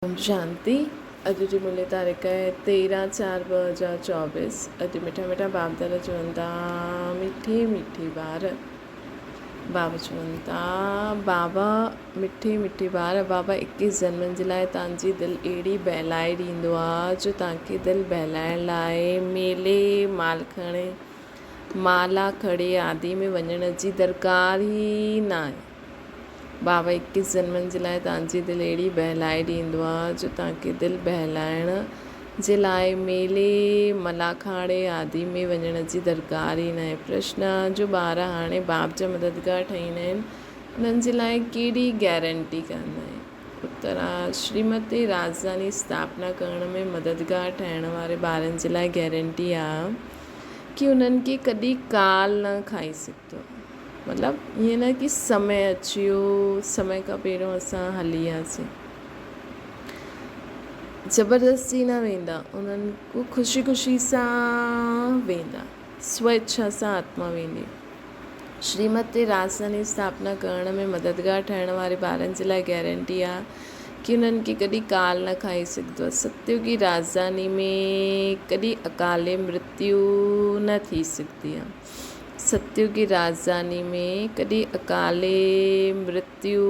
اوم شانتي اڄ جي ملي تاريخ آهي 13 4 2024 اڄ مٺا مٺا باب دادا چون ٿا مٺي مٺي ٻار بابا چون ٿا بابا مٺي مٺي ٻار بابا اڪيس جنمن جي لاء تان جي دل اهڙي بهلائي ڏيندو آ جو تان کي دل بهلائڻ لاء ميلي مالکڻي مالا کڙي آدي ۾ وڃڻ جي درڪار ئي ناهي. بابا اڪيس جنمن جي لاء توهان جي دل اهڙي بهلائي ڏيندو آ جو توهان کي دل بهلائڻ جي لاء ميلي، ملاکاڙي آدي ۾ وڃڻ جي درڪار ئي ناهي. پرشن آ جو ٻار هاڻي باپ جا مددگار ٺهيندا آهن انهن جي لاء ڪهڙي گيرنٽي ڪندا آهن؟ اتر آ شريمتي راڄڌاني اسٿاپنا ڪرڻ ۾ مددگار ٺهڻ واري ٻارن جي لاء گيرنٽي آ ڪي انهن کي ڪڏهن ڪال نه کائي سگهندو آ. مطلب ائين نه ڪي سمي اچي ويو سمي کان پهريون اسان هلي وياسين زبردستي نه ويندا انهن کو خوشي خوشي سان ويندا سو اڇا سان آتما ويندي شريمت تي راڄڌاني اسٿاپنا ڪرڻ ۾ مددگار ٺهڻ واري ٻارن جي لاء گيرنٽي آ ڪي انهن کي ڪڏهن ڪال نه کائي سگهندو آ ستيوگي راڄڌاني ۾ ڪڏهن اڪالي مرتيو نه ٿي سگهندي آ ستيوگي راڄڌاني ۾ ڪڏهن اڪالي مرتيو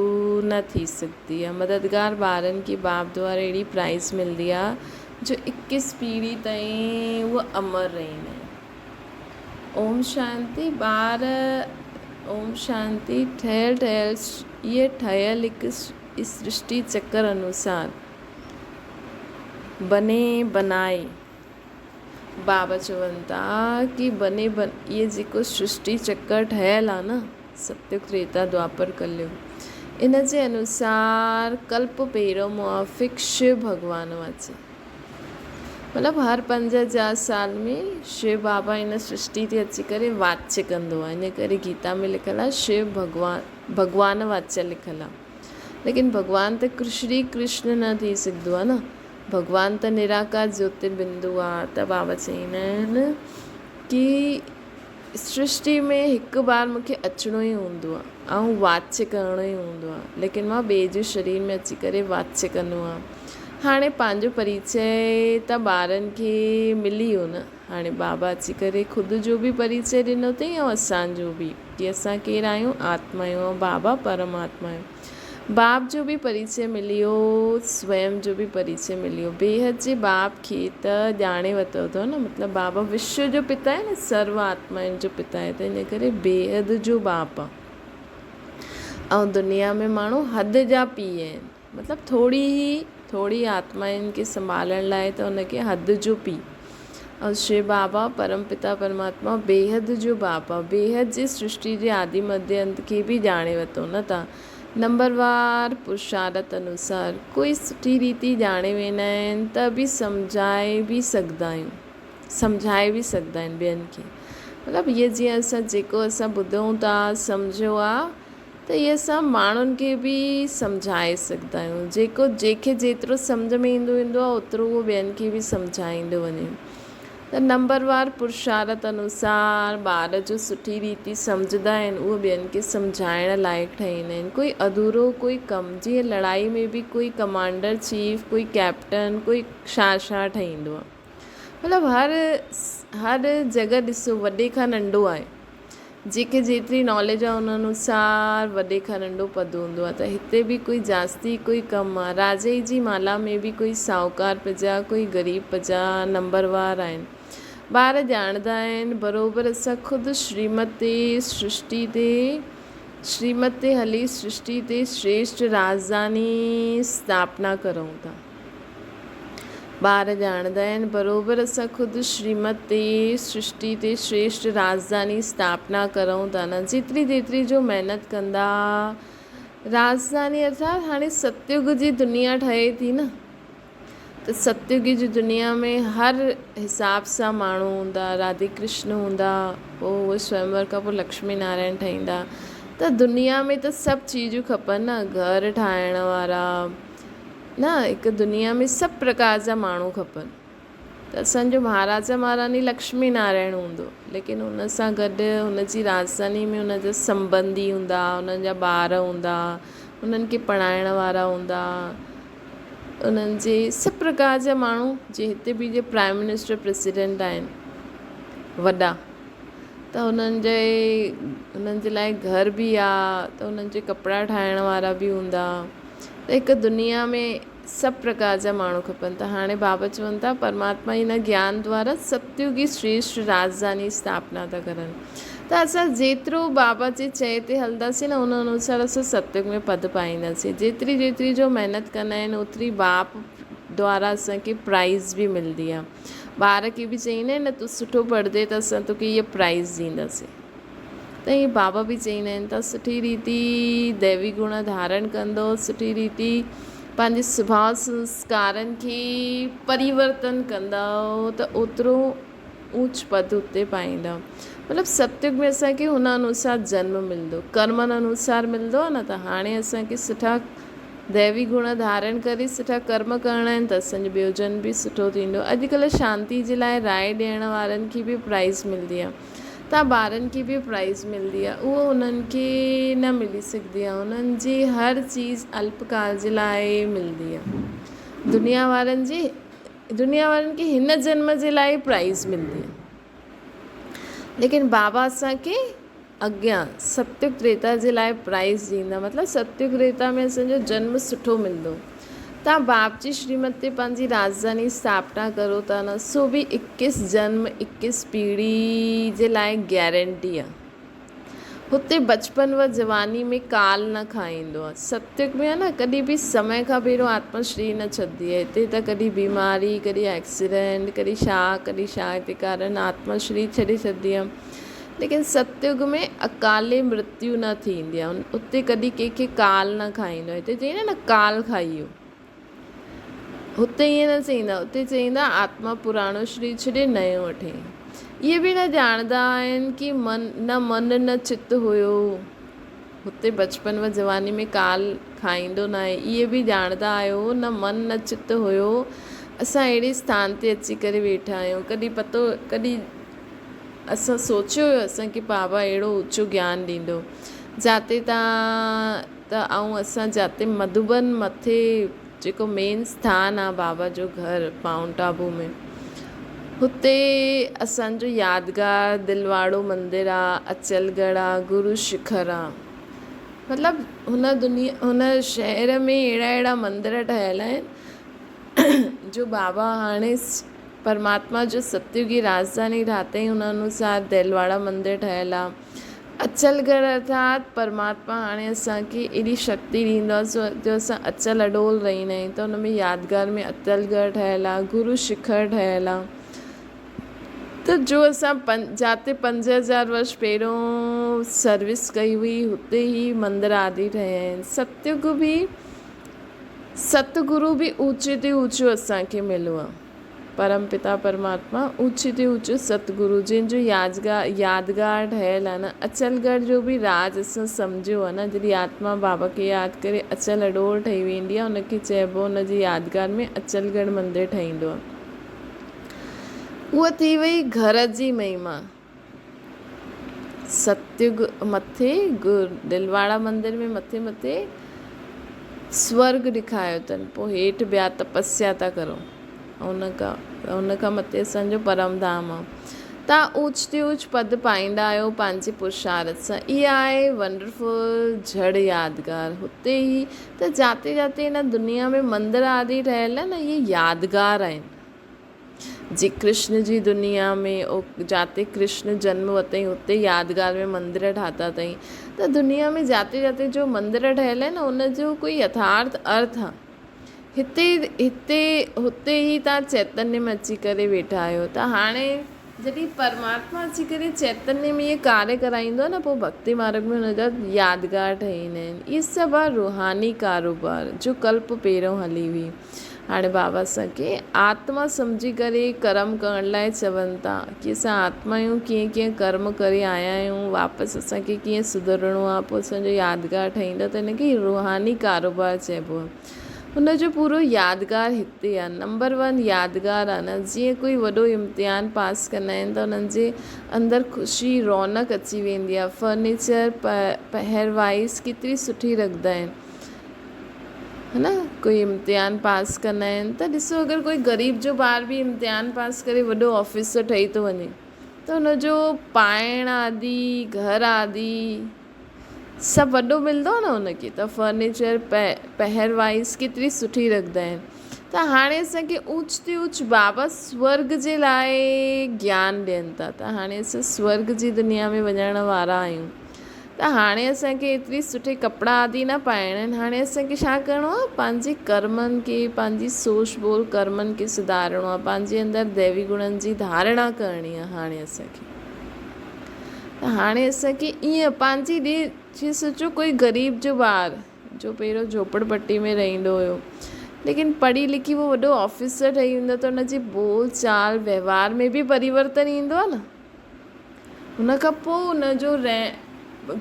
نه ٿي سگهندي آهي. مددگار ٻارن کي باپ دوارا اهڙي پرائز ملندي آهي جو اڪيس پيڙهي تائين اهي امر رهندا آهن. اوم شانتي ٻار اوم شانتي ٺهيل ٺهيل اهي ٺهيل هڪ سرشٽي چڪر انوسار بني بنائي بابا چون ٿا ڪي بني بن اهي جيڪو سرشٽي چڪر ٺهيل آ نه ستيگ تريتا دوآپر ڪليگ ان جي انوسار ڪلپ پهريون موافق شو ڀڳوان واچي مطلب هر 5000 سال ۾ شو بابا ان سرشٽي تي اچي ڪري واچ ڪندو آ ان ڪري گيتا ۾ لکيل آ شو ڀڳوان ڀڳوان واچ لکيل آ ليڪن ڀڳوان ته شري ڪرشن نه ٿي سگهندو آ نه ڀڳوان ته نراڪار جيوتر بندو آ ته بابا چئيندا آهن ڪي سرشٽي ۾ هڪ بار مون کي اچڻو ئي هوندو آ ۽ واچ ڪرڻو ئي هوندو آ ليڪن مان ٻئي جي شرير ۾ اچي ڪري واچ ڪندو آهيان هاڻي پنهنجو پريچي ته ٻارن کي ملي ويو نه هاڻي بابا اچي ڪري خود جو به پريچي ڏنو اٿئي ۽ اسان جو به ڪي اسان ڪير آهيون آتما آهيون ۽ بابا پرماتما آهيون باپ جو به پريچي مليو، سويم جو به پريچي مليو. بيحد جي باپ کي ته ڄاڻي ورتو اٿو نه، مطلب بابا وشو جو پتا آهي نه، سرو آتمائن جو پتا آهي ته ان ڪري بيحد جو باپ آهي. ۽ دنيا ۾ ماڻهو حد جا پيء آهن، مطلب ٿوري ئي ٿوري آتمائن کي سنڀالڻ لاء ته ان کي حد جو پيء. ۽ شو بابا پرم پتا پرماتما بيحد جو باپ آ، بيحد جي سرشٽي جي آدي مڌي انت کي به ڄاڻي ورتو نه ته نمبر وار پرشارت انوسار ڪوئي سٺي ريتي ڄاڻي ويندا آهن ته به سمجهائي به سگهندا آهيون سمجهائي به سگهندا آهن ٻين کي مطلب هيء جيئن اسان جيڪو اسان ٻڌون ٿا سمجهيو آ ته اهي اسان ماڻهن کي به سمجهائي سگهندا آهيون جيڪو جنهن کي جيترو سمجهه ۾ ايندو ويندو آهي اوترو اهو ٻين کي به سمجهائيندو وڃي ته نمبر وار پرشارت انوسار ٻار جو سٺي ريتي سمجهندا آهن اهو ٻين کي سمجهائڻ لائق ٺهيندا آهن ڪوئي اڌورو ڪوئي ڪم جيئن لڙائي ۾ به ڪوئي ڪمانڊر چيف ڪوئي ڪئپٽن ڪوئي ڇا ڇا ٺهيندو آهي مطلب هر هر جڳهه ڏسو وڏي کان ننڍو آهي جنهن کي جيتري ناليج آهي ان انوسار وڏي کان ننڍو پد هوندو آهي ته هتي به ڪوئي جاستي ڪوئي ڪم آهي. راجئي جي مالا ۾ به ڪوئي ساهوڪار پرجا ڪوئي غريب پرجا نمبروار آهن. ٻار ڄاڻندا آهن بروبر اسان خود شريمت تي سرشٽي تي شريمت تي هلي سرشٽي تي شريشٽ راڄڌاني اسٿاپنا ڪرون ٿا. ٻار ڄاڻندا آهن بروبر اسان خود شريمت تي سرشٽي تي شريشٽ راڄڌاني اسٿاپنا ڪرون ٿا نه جيتري جيتري جو محنت ڪندا راڄڌاني ارٿات هاڻي ستيگ جي دنيا ٺهي ٿي نه ته ستيگ جي دنيا ۾ هر حساب سان ماڻهو هوندا راڌي ڪرشن هوندا پوء اهي سويمور کان پوء لڪشمي نارائڻ ٺهيندا ته دنيا ۾ ته سڀ چيزون کپن نه گهر ٺاهڻ وارا نه هڪ دنيا ۾ سڀ پرڪار جا ماڻهو کپن ته اسان جو مهاراجا مهاراني لڪشمي نارائڻ هوندو ليڪن ان سان گڏ هن جي راڄڌاني ۾ هن جا سنبنڌي هوندا انهن جا ٻار هوندا انهن کي پڙهائڻ وارا هوندا انهن جي سڀ پرڪار جا ماڻهو جي هتي به جي پرائم منسٽر پريزيڊنٽ آهن وڏا ته انهن جي انهن جي لاء گهر به آ ته انهن جي ڪپڙا ٺاهڻ وارا به هوندا ته هڪ دنيا ۾ سڀ پرڪار جا ماڻهو کپن ته هاڻي بابا چون ٿا پرماتما هن گيان دوارا ستيوگي شريشٽ راجڌاني اسٿاپنا ٿا ڪرن ته اسان جيترو بابا جي چئي تي هلنداسين نه ان انوسار اسان ستيوگ ۾ پد پائينداسين جيتري جيتري جو محنت ڪندا آهن اوتري باپ دوارا اسان کي پرائز به ملندي آهي ٻار کي به چئيندا آهن نه تون سٺو پڙهندي ته اسان توکي هيء پرائز ڏينداسين ته ائين بابا به چئيندا آهن ته سٺي ريتي ديوي گڻ ڌارڻ ڪندو سٺي ريتي پنهنجي سڀاء سنسڪارن کي پريورتن ڪندؤ ته اوترو اوچ پد اتي پائيندؤ مطلب ستيگ ۾ اسان کي هن انوسار جنم ملندو ڪرمن انوسار ملندو آهي نه ته هاڻي اسان کي سٺا ديوي گڻ ڌارڻ ڪري سٺا ڪرم ڪرڻا آهن ته اسان جو ٻيو جنم به سٺو ٿيندو. اڄڪلهه شانتي جي لاء راء ڏيڻ وارن کي به پرائيز ملدي آهي ته ٻارن کي به پرائيز ملدي آهي اهو انهن کي نه ملي سگهدي آهي انهن جي هر چيز الپ ڪال جي لاء ملدي آهي دنيا وارن جي دنيا وارن کي هن جنم جي لاء پرائيز ملدي آهي ليڪن بابا اسان کي اڳيان ستيگ تريتا جي لاء پرائيز ڏيندا مطلب ستيگ تريتا ۾ اسان جو جنم سٺو ملندو. تان باپ جي شريمت تي پنهنجي راڄڌاني اسٿاپنا ڪرو ٿا نه سو به اڪيس جنم اڪيس پيڙهي جي لاء گيرنٽي آ. هتي بچپن و جواني ۾ ڪال نه کائيندو آ. ستيگ ۾ آ نه ڪڏهن به سمي کان پهريون آتما شرير نه ڇڏندي آ. هتي ته ڪڏهن بيماري ڪڏهن ايڪسيڊنٽ ڪڏهن ڇا ڪڏهن ڇا هتي ڪارڻ آتما شرير ڇڏي ڇڏندي آ. ليڪن ستيگ ۾ اڪالي مرتيو نه ٿيندي آهي اتي ڪڏهن ڪنهن کي ڪال نه کائيندو آهي هتي چئيندا نه ڪال کائي ويو هتي ائين نه چئيندا اتي چئيندا آتما پراڻو شرير ڇڏي نيو وٺي. اهي به نه ڄاڻندا آهن ڪي من نه من نه چت هيو هتي بچپن و جواني ۾ ڪال کائيندو ناهي اهي به ڄاڻندا آهيو نه من نه چت هيو اسان اهڙي اسٿان تي اچي ڪري ويٺا آهيون ڪڏهن پتو ڪڏهن اسان سوچيو هيو اسان کي بابا اهڙو اوچو گيان ڏيندو جاتي تان ته آئون اسان جاتي مڌوبن مٿي جيڪو مين اسٿان آ بابا جو گهر مائونٽ آبو ۾ هتي اسان جو يادگار دلواڙو مندر آ اچل ڳڙهه آ گرو شکر آ مطلب هن دنيا هن شهر ۾ اهڙا اهڙا مندر ٺهيل آهن جو بابا هاڻي پرماتما جو ستيوگي راڄڌاني ٺاتئين ان انوسار ديلواڙا مندر ٺهيل آ. اچل گڙهه ارٿات پرماتما هاڻي اسان کي ايڏي شڪتي ڏيندو آ سو جو اسان اچل اڏول رهندا آهيون ته ان ۾ يادگار ۾ اچل گڙهه ٺهيل آ گرو شکر ٺهيل آ ته جو اسان جاتي 5000 ورش پهريون سروس ڪئي هئي هتي هي مندر آدي ٺهيا آهن ستيوگ به ستگرو به اوچي تي اوچو اسان کي مليو آ. پرم پتا پرماتما اوچي تي اوچو ستگرو جنهن جو يادگار ٺهيل آ نه اچل ڳڙهه جو به راز اسان سمجهيو آ نه جڏهن آتما بابا کي ياد ڪري اچل اڏول ٺهي ويندي آ ان کي چئبو ان جي يادگار ۾ اچل ڳڙهه مندر ٺهيندو آ. اها ٿي وئي گهر جي مهما. ستيگ مٿي دلواڙا مندر ۾ مٿي مٿي سورڳ ڏيکايو اٿن پوء هيٺ ٻيا تپسيا ٿا ڪرو ان کان ان کان مٿي اسان جو پرم ڌام آ تان اوچ تي اوچ پد پائيندا آهيو پنهنجي پرشارٿ سان اها آهي ونڊرفل جھڙ يادگار هتي ئي ته جاتي جاتي هن دنيا ۾ مندر آدي ٺهيل آهن اهي يادگار آهن جي ڪرشن جي دنيا ۾ جاتي ڪرشن جنم ورتائين اتي يادگار ۾ مندر ٺاتا اٿائين ته دنيا ۾ جاتي جاتي جو مندر ٺهيل آهن ان جو ڪوئي يٿارٿ ارٿ آهي هتي هتي هتي ئي توهان چيتنيه ۾ اچي ڪري ويٺا آهيو ته هاڻي جڏهن پرماتما اچي ڪري چيتنيه ۾ اهي ڪاريه ڪرائيندو آهي نه پوء ڀڳتي مارگ ۾ هن جا يادگار ٺهي ايندا آهن اهي سڀ آهي روحاني ڪاروبار جو ڪلپ پهريون هلي هئي هاڻي بابا اسان کي آتما سمجهي ڪري ڪرم ڪرڻ لاء چون ٿا ڪي اسان آتما آهيون ڪيئن ڪيئن ڪرم ڪري آيا آهيون واپس اسان کي ڪيئن سڌرڻو آهي پوء اسان جو يادگار ٺهيندو ته هن کي روحاني ڪاروبار چئبو آهي هن جو پورو يادگار هتي آهي نمبر ون يادگار آهي نه جيئن ڪوئي وڏو امتحان پاس ڪندا آهن ته انهن جي اندر خوشي رونق اچي ويندي آهي فرنيچر پهروائس ڪيتري سٺي رکندا آهن. ها نه ڪوئي امتحان پاس ڪندا آهن ته ڏسو اگر ڪوئي غريب جو ٻار به امتحان پاس ڪري وڏو آفيسر ٺهي ٿو وڃي ته هن جو پائڻ آدي گهر آدي سڀ وڏو ملندو آهي نه هن کي ته فرنيچر پهروائس ڪيتري سٺي رکندا آهن ته هاڻي اسان کي اوچ تي اوچ بابا سورگ جي لاء گيان ڏين ٿا ته هاڻي اسان سورگ جي دنيا ۾ وڃڻ وارا آهيون ته هاڻي اسان کي ايتري سٺي ڪپڙا آدي نه پائڻا آهن هاڻي اسان کي ڇا ڪرڻو آهي پنهنجي ڪرمن کي پنهنجي سوچ ٻول ڪرمن کي سڌارڻو آهي پنهنجي اندر ديوي گڻن جي ڌارڻا ڪرڻي آهي هاڻي اسان کي ته هاڻي اسان کي ائين پنهنجي ڏي جي سوچو ڪوئي غريب جو ٻار جو پهريون جهوپڙ پٽي ۾ رهندو هيو ليڪن پڙهي لکي هو وڏو آفيسر ٺهي ويندو ته ان جي ٻول چال وهنوار ۾ به پريورتن ايندو آهي نه ان کان پوء ان جو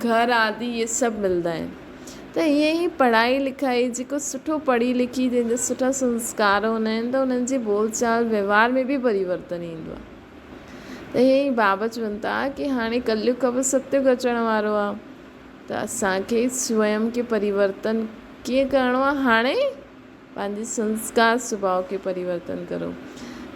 گهر آدي اهي سڀ ملندا آهن ته ائين ئي پڙهائي لکائي جيڪو سٺو پڙهي لکي جنهن جا سٺا سنسڪار هوندا آهن ته انهن جي ٻول چال وهنوار ۾ به پريورتن ايندو آهي ته ائين ئي بابا چون ٿا ڪي هاڻي ڪليگ کان پوء ستيگ اچڻ وارو آ ته اسان کي سويم کي پريورتن ڪيئن ڪرڻو آ هاڻي پنهنجي سنسڪار سڀاء کي پريورتن ڪرو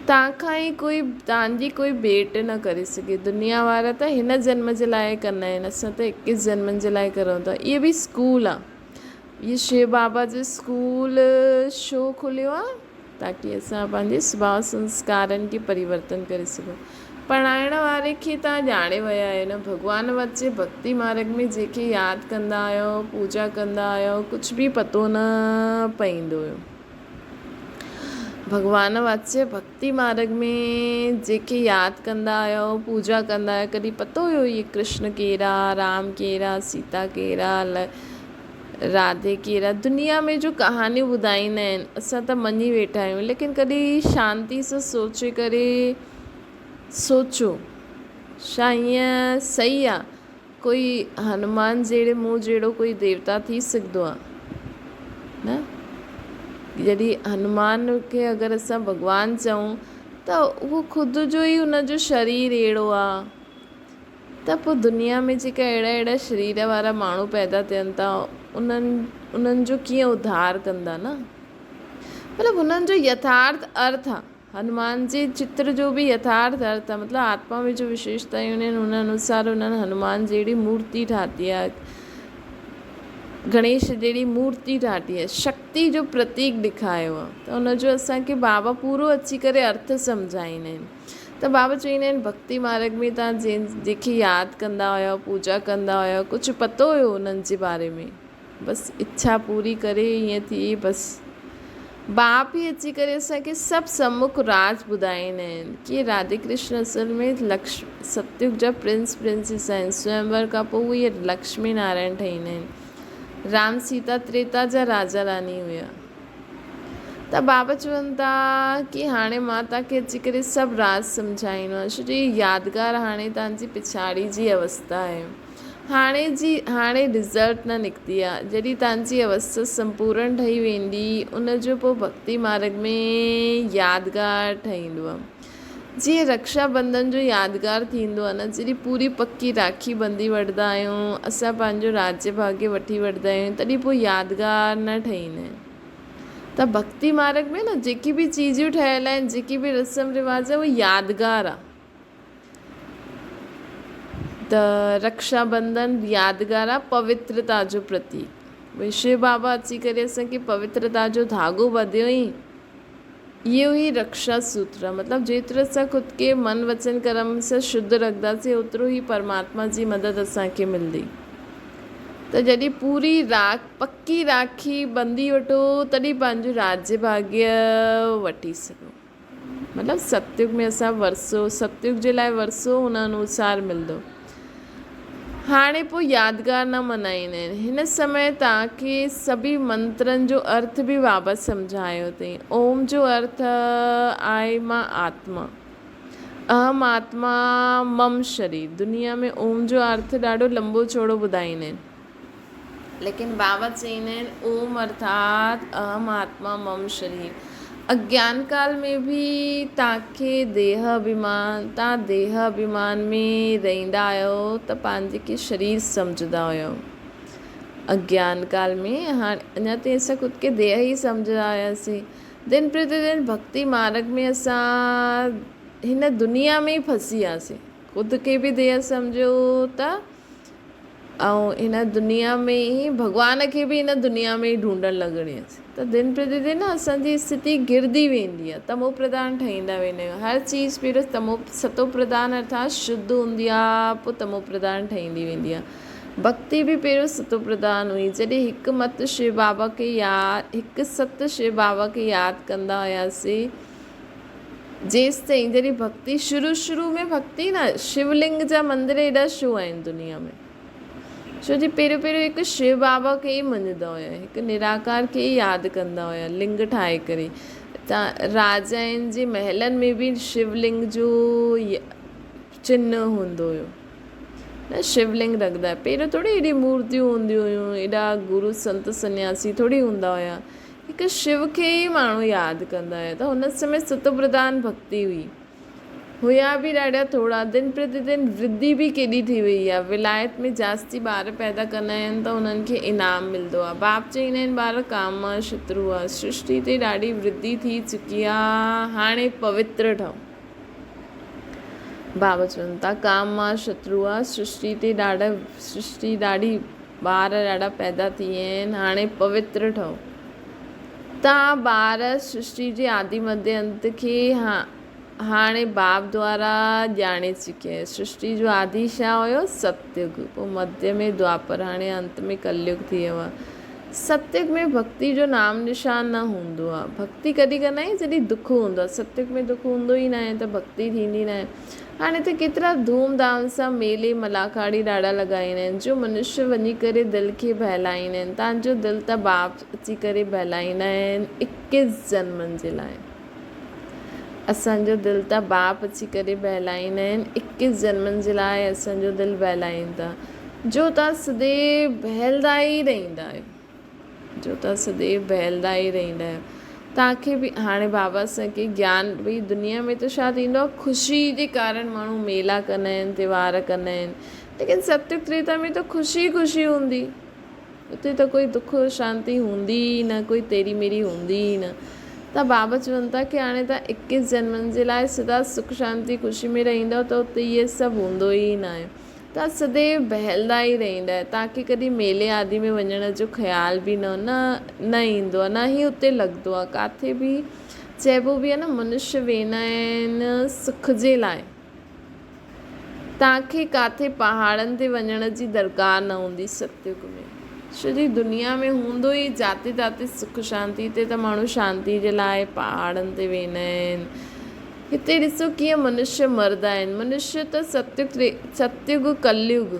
تان کان ئي ڪوئي تان جي ڪوئي ڀيٽ نه ڪري سگهي دنيا وارا ته هن جنم جي لاء ڪندا آهن اسان ته اڪيس جنمن جي لاء ڪرون ٿا اهي به اسڪول آ اهي شو بابا جو اسڪول ڇو کليو آ تاڪي اسان پنهنجي سڀاء سنسڪارن کي پريورتن ڪري سگهون. پڙهائڻ واري کي توهان ڄاڻي ويا آهيو نه ڀڳوان وچ ڀڳتي مارڳ ۾ جنهن کي ياد ڪندا آهيو پوڄا ڪندا آهيو ڪجهه به پتو نه پئيندو هيو. ڀڳوان وچ ڀڳتي مارڳ ۾ جنهن کي ياد ڪندا آهيو پوڄا ڪندا آهيو ڪڏهن پتو هيو هي ڪرشن ڪير آ رام ڪير آ سيتا ڪير آ راڌي ڪيرا دنيا ۾ جو ڪهاڻيون ٻڌائيندا آهن اسان ته مڃي ويٺا آهيون ليڪن ڪڏهن شانتي سان سوچي ڪري سوچو ڇا ائين صحيح آ ڪوئي هنومان جهڙي مون جهڙو ڪوئي ديوتا ٿي سگهندو آ نه جڏهن هنومان کي اگر اسان ڀڳوان چئون ته اهو خود جو ئي ان جو شرير اهڙو آ ته پوء دنيا ۾ جيڪا اهڙا اهڙا شرير وارا ماڻهو پيدا ٿين ٿا انهن انهن جو ڪيئن اڌار ڪندا نه مطلب هنن جو يٿارٿ ارٿ آ هنومان جي چتر جو به يٿارٿ ارٿ آ مطلب آتما ۾ جو وشيشتائون آهن ان انوسار انهن هنومان جهڙي مورتي ٺاهي آ گڻيش جهڙي مورتي ٺاهي آ شڪتي جو پرتيڪ ڏيکايو آ ته ان جو اسان کي بابا پورو اچي ڪري ارٿ سمجهائيندا آهن ته بابا چئيندا آهن ڀڳتي مارڳ ۾ توهان جنهن کي ياد ڪندا هيا پوڄا ڪندا هيا ڪجهه پتو هيو انهن جي باري ۾ بس اڇا پوري ڪري ائين ٿي بس باپ ئي اچي ڪري اسان کي سڀ سمک راز ٻڌائيندا آهن ڪي راڌي ڪرشن اصل ۾ لڪش ستيگ جا پرنس پرنسيس آهن سويمور کان پوء اهي لڪشمي نارائڻ ٺهيندا آهن رام سيتا تريتا جا راجا راني هيا ته بابا چون ٿا ڪي هاڻي مان توهان کي اچي ڪري سڀ راز سمجهائيندو آهيان ڇو جو هي يادگار هاڻي توهان جي پڇاڙي جي اوستا آهي هاڻي جي هاڻي رزلٽ نه نڪتي آهي جڏهن توهان جي اوستا سمپورڻ ٺهي ويندي ان جو پوء ڀڳتي مارڳ ۾ يادگار ٺهيندو آهي جيئن رڪشا بنڌن جو يادگار ٿيندو آهي نه جڏهن پوري پڪي راکي ٻنڌي وٺندا آهيون اسان پنهنجو راجيه ڀاڳيه وٺي وٺندا آهيون تڏهن پوء يادگار نه ٺهيندا آهن ته ڀڳتي مارڳ ۾ نه جيڪي به چيزون ٺهيل آهن جيڪي به رسم رواج آهي اهو يادگار آهي ته رڪشا بنڌن يادگار آهي پوترتا جو پرتيڪ ڀئي شو بابا اچي ڪري اسان کي پوترتا جو ڌاڳو ٻڌيو ئي اهو ئي رڪشا سوتر آهي مطلب جيترو اسان خود کي من وچن ڪرم سان شڌ رکنداسين اوترو ئي پرماتما جي مدد اسان کي ملندي ته جڏهن پوري راک پڪي راکي ٻنڌي وٺو تڏهن پنهنجو راجيه ڀاڳيه وٺي سگهو. مطلب ستيگ ۾ اسان ورثو ستيگ جي لاء ورثو ان انوسار ملندو. هاڻي پوء يادگار نه منائيندا آهن. هن سمي توهان کي سڀئي منترن جو ارٿ به بابا سمجهايو اٿئي. اوم جو ارٿ آهي مان آتما. اهم آتما مم شرير. دنيا ۾ اوم جو ارٿ ڏاڍو لنبو چوڙو ٻڌائيندا آهن. ليڪن بابا چئيندا آهن اوم ارٿات اهم آتما مم شرير. اگيان ڪال ۾ به توهان کي ديهه اڀيمان، توهان ديهه اڀيمان ۾ رهندا آهيو ته پنهنجي کي شرير سمجهندا هيو. اگيان ڪال ۾ هاڻي اڃا تائين اسان خود کي ديهه ئي سمجهندا هياسين. دن پرتي دن ڀڳتي مارڳ ۾ اسان هن دنيا ۾ ئي ڦسي وياسين. خود کي به ديهه سمجهيو ته ۽ هن دنيا ۾ ئي ڀڳوان کي به هن دنيا ۾ ئي ڍونڍڻ لڳڻياسين ته دن پرتي دن اسان جي اسٿتي گرندي ويندي آهي تمو پرڌان ٺهيندا ويندا آهيون هر چيز پهريون تمو ستو پرڌان ارٿات شڌ هوندي آهي پوء تمو پرڌان ٺهيندي ويندي آهي ڀڳتي به پهريون ستو پرڌان هئي جڏهن هڪ مت شو بابا کي ياد هڪ ست شو بابا کي ياد ڪندا هياسين جيستائين جڏهن ڀڳتي شروع شروع ۾ ڀڳتي نه شولنگ جا مندر ايڏا ڇو آهن دنيا ۾ ڇو جي پهريون پهريون هڪ شو بابا کي ئي مڃندا هيا هڪ نراڪار کي ئي ياد ڪندا هيا لنگ ٺاهي ڪري تان راجائن جي محلن ۾ به شولنگ جو چنه هوندو هيو نه شولنگ رکندا هيا پهريون ٿوري ايڏي مورتيون هونديون هيون ايڏا گرو سنت سنياسي ٿوري هوندا هيا هڪ شو کي ئي ماڻهو ياد ڪندا هيا ته هن سمي ستوپرڌان ڀڳتي هئي. هيا به ڏاڍا ٿورا. دن پرتي دن ورڌي به ڪيڏي ٿي وئي آهي. ولايت ۾ جاستي ٻار پيدا ڪندا آهن ته انهن کي انعام ملندو آهي. باپ چئيندا آهن ٻار ڪام مان شترو آهي. سرشٽي تي ڏاڍي ورڌي ٿي چڪي آهي. هاڻي پوتر ٺهو. باب چون ٿا ڪام مان شترو آ سرشٽي تي ڏاڍا سرشٽي ڏاڍي ٻار ڏاڍا پيدا ٿي ويا آهن هاڻي پوتر ٺهو تان ٻار سرشٽي جي آدي مڌي انت کي هاڻي باب دوارا ڄاڻي چڪيا آهيو سرشٽي جو آدي ڇا هيو ستيگ پوء مڌي ۾ دوآپر هاڻي انت ۾ ڪليگ ٿي ويو آ ستيگ ۾ ڀڳتي جو نام نشان نه هوندو آهي. ڀڳتي ڪڏهن ڪندا آهيون جڏهن دک هوندو آهي. ستيگ ۾ دک هوندو ئي ناهي ته ڀڳتي ٿيندي ناهي. هاڻي ته ڪيترا ڌوم ڌام سان ميلي ملاکاڙي ڏاڍا لڳائيندا آهن جو منشيه وڃي ڪري دل کي بهلائيندا آهن تان جو دل ته باپ اچي ڪري بهلائيندا آهن اڪيس جنمن جي لاء. اسان جو دل ته باپ اچي ڪري بهلائيندا آهن اڪيس جنمن جي لاء اسان جو دل بهلائين ٿا جو تان سديو بهلدا ئي رهندا آهيو جو تان سديو بهلدا ئي رهندا آهيو تان کي به هاڻي بابا اسان کي گيان ڀئي دنيا ۾ ته ڇا ٿيندو آهي خوشي جي ڪارڻ ماڻهو ميلا ڪندا آهن تيوهار ڪندا آهن ليڪن ستيگ تريتا ۾ ته خوشي خوشي هوندي اتي ته ڪوئي دک شانتي هوندي ئي نه، ڪوئي تيري ميري هوندي ئي نه. ته بابا چون ٿا ڪي هاڻي توهان اڪيس جنمن جي لاء سدا سک شانتي خوشي ۾ رهندؤ ته اتي اهي سڀ هوندو ئي ناهي. توهان سديو بهلدا ئي رهندا آهيو. توهان کي ڪڏهن ميلي آدي ۾ وڃڻ جو خيال به نه نه نه ايندو آهي نه ئي اتي لڳندو آهي. ڪاٿي به چئبو به آهي نه منشيه ويندا آهن سک جي لاء. توهان کي ڪاٿي پهاڙن تي وڃڻ جي درڪار نه هوندي ستيگ ۾. سڄي دنيا ۾ هوندو ئي جاتي تاتي سک شانتي هتي ته ماڻهو شانتي جي لاء پهاڙن تي ويندا آهن. هتي ڏسو ڪيئن منشيه مردا آهن. منشيه ته ستيگ ستيگ ڪليگ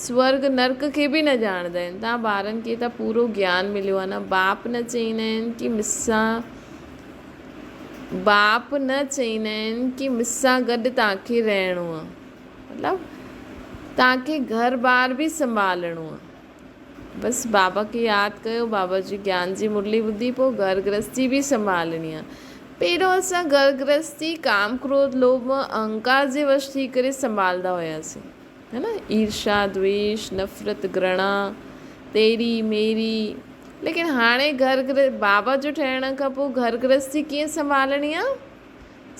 سورڳ نرڪ کي به نه ڄاڻندا آهن. توهان ٻارن کي ته پورو گيان مليو آهي نه باپ نه چئيندا آهن ڪي مسان باپ نه چئيندا آهن ڪي مون سان گڏ توهان کي رهڻو آهي مطلب توهان کي گهر بار به سنڀالڻو آهي بس بابا کي ياد ڪيو بابا جي گيان جي مرلي ٻڌي پوء گهر گرهستي به سنڀالڻي آهي پهريون اسان گهر گرهستي ڪام ڪروڌ لوڀ اهنڪار جي وش ٿي ڪري سنڀالدا هياسين هي نه ايرشا دويش نفرت گرڻا تيري ميري ليڪن هاڻي گهر گرهه بابا جو ٺهڻ کان پوء گهر گرهستي ڪيئن سنڀالڻي آ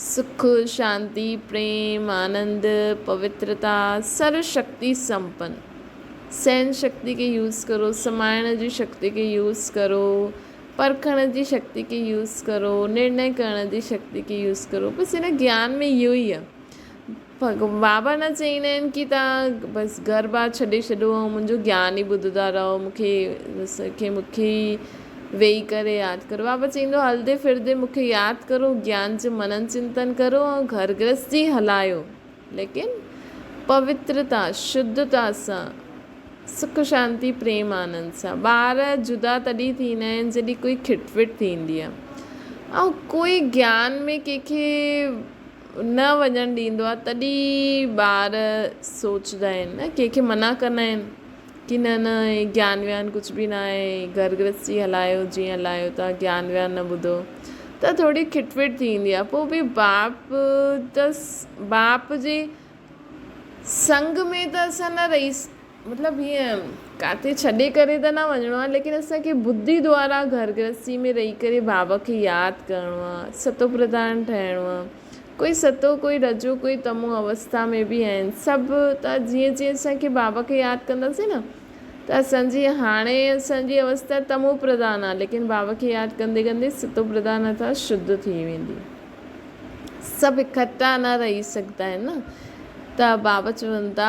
سک شانتي پريم آنند پوترتا سرو شڪتي سمپن سهن شڪتي کي يوز ڪرو سمائڻ جي شڪتي کي يوز ڪرو پرکڻ جي شڪتي کي يوز ڪرو نرڻي ڪرڻ جي شڪتي کي يوز ڪرو بس هن گيان ۾ اهو ئي آ بابا نه چئيندا آهن ڪي توهان بس گهر بار ڇڏي ڇڏو ۽ منهنجو گيان ئي ٻڌندا رهو مون کي بس کي مون کي ئي ويهي ڪري ياد ڪرو بابا چئيندو آهي هلندي ڦرندي مون کي ياد ڪرو گيان جو منن چنتن ڪرو ۽ گهر گرهستي هلايو ليڪن پوترتا شڌتا سان سک شانتي پريم آنند سان ٻار جدا تڏهن ٿيندا آهن جڏهن ڪوئي کٽ پٽ ٿيندي آهي ۽ ڪوئي گيان ۾ ڪنهن کي نه وڃڻ ڏيندو آهي تڏهن ٻار سوچدا آهن نه ڪنهن کي منع ڪندا آهن ڪي نه نه هي گيان ويان ڪجهه به نه آهي گهر گرهستي هلايو جيئن هلايو ٿا گيان ويان نه ٻڌو ته ٿوري کٽ پٽ ٿيندي آهي پوء به باپ ته باپ جي سنگ ۾ ته اسان نه رهي مطلب هيئن. ڪاٿي ڇڏي ڪري ته نه وڃڻو آهي ليڪن اسان کي ٻڌي دوارا گهر گرهستي ۾ رهي ڪري بابا کي ياد ڪرڻو آهي ستو پرڌان ٺهڻو آهي ڪوئي ستو ڪوئي رجو ڪوئي تمو اوستا ۾ به آهن سڀ ته جيئن جيئن اسان کي بابا کي ياد ڪنداسين نه ته اسان جي هاڻي اسان جي اوستا تمو پرڌان آهي ليڪن بابا کي ياد ڪندي ڪندي ستو پرڌان ارٿات شڌ ٿي ويندي. سڀ اڪٺا نه رهي سگهندا آهن نه ته بابا چون ٿا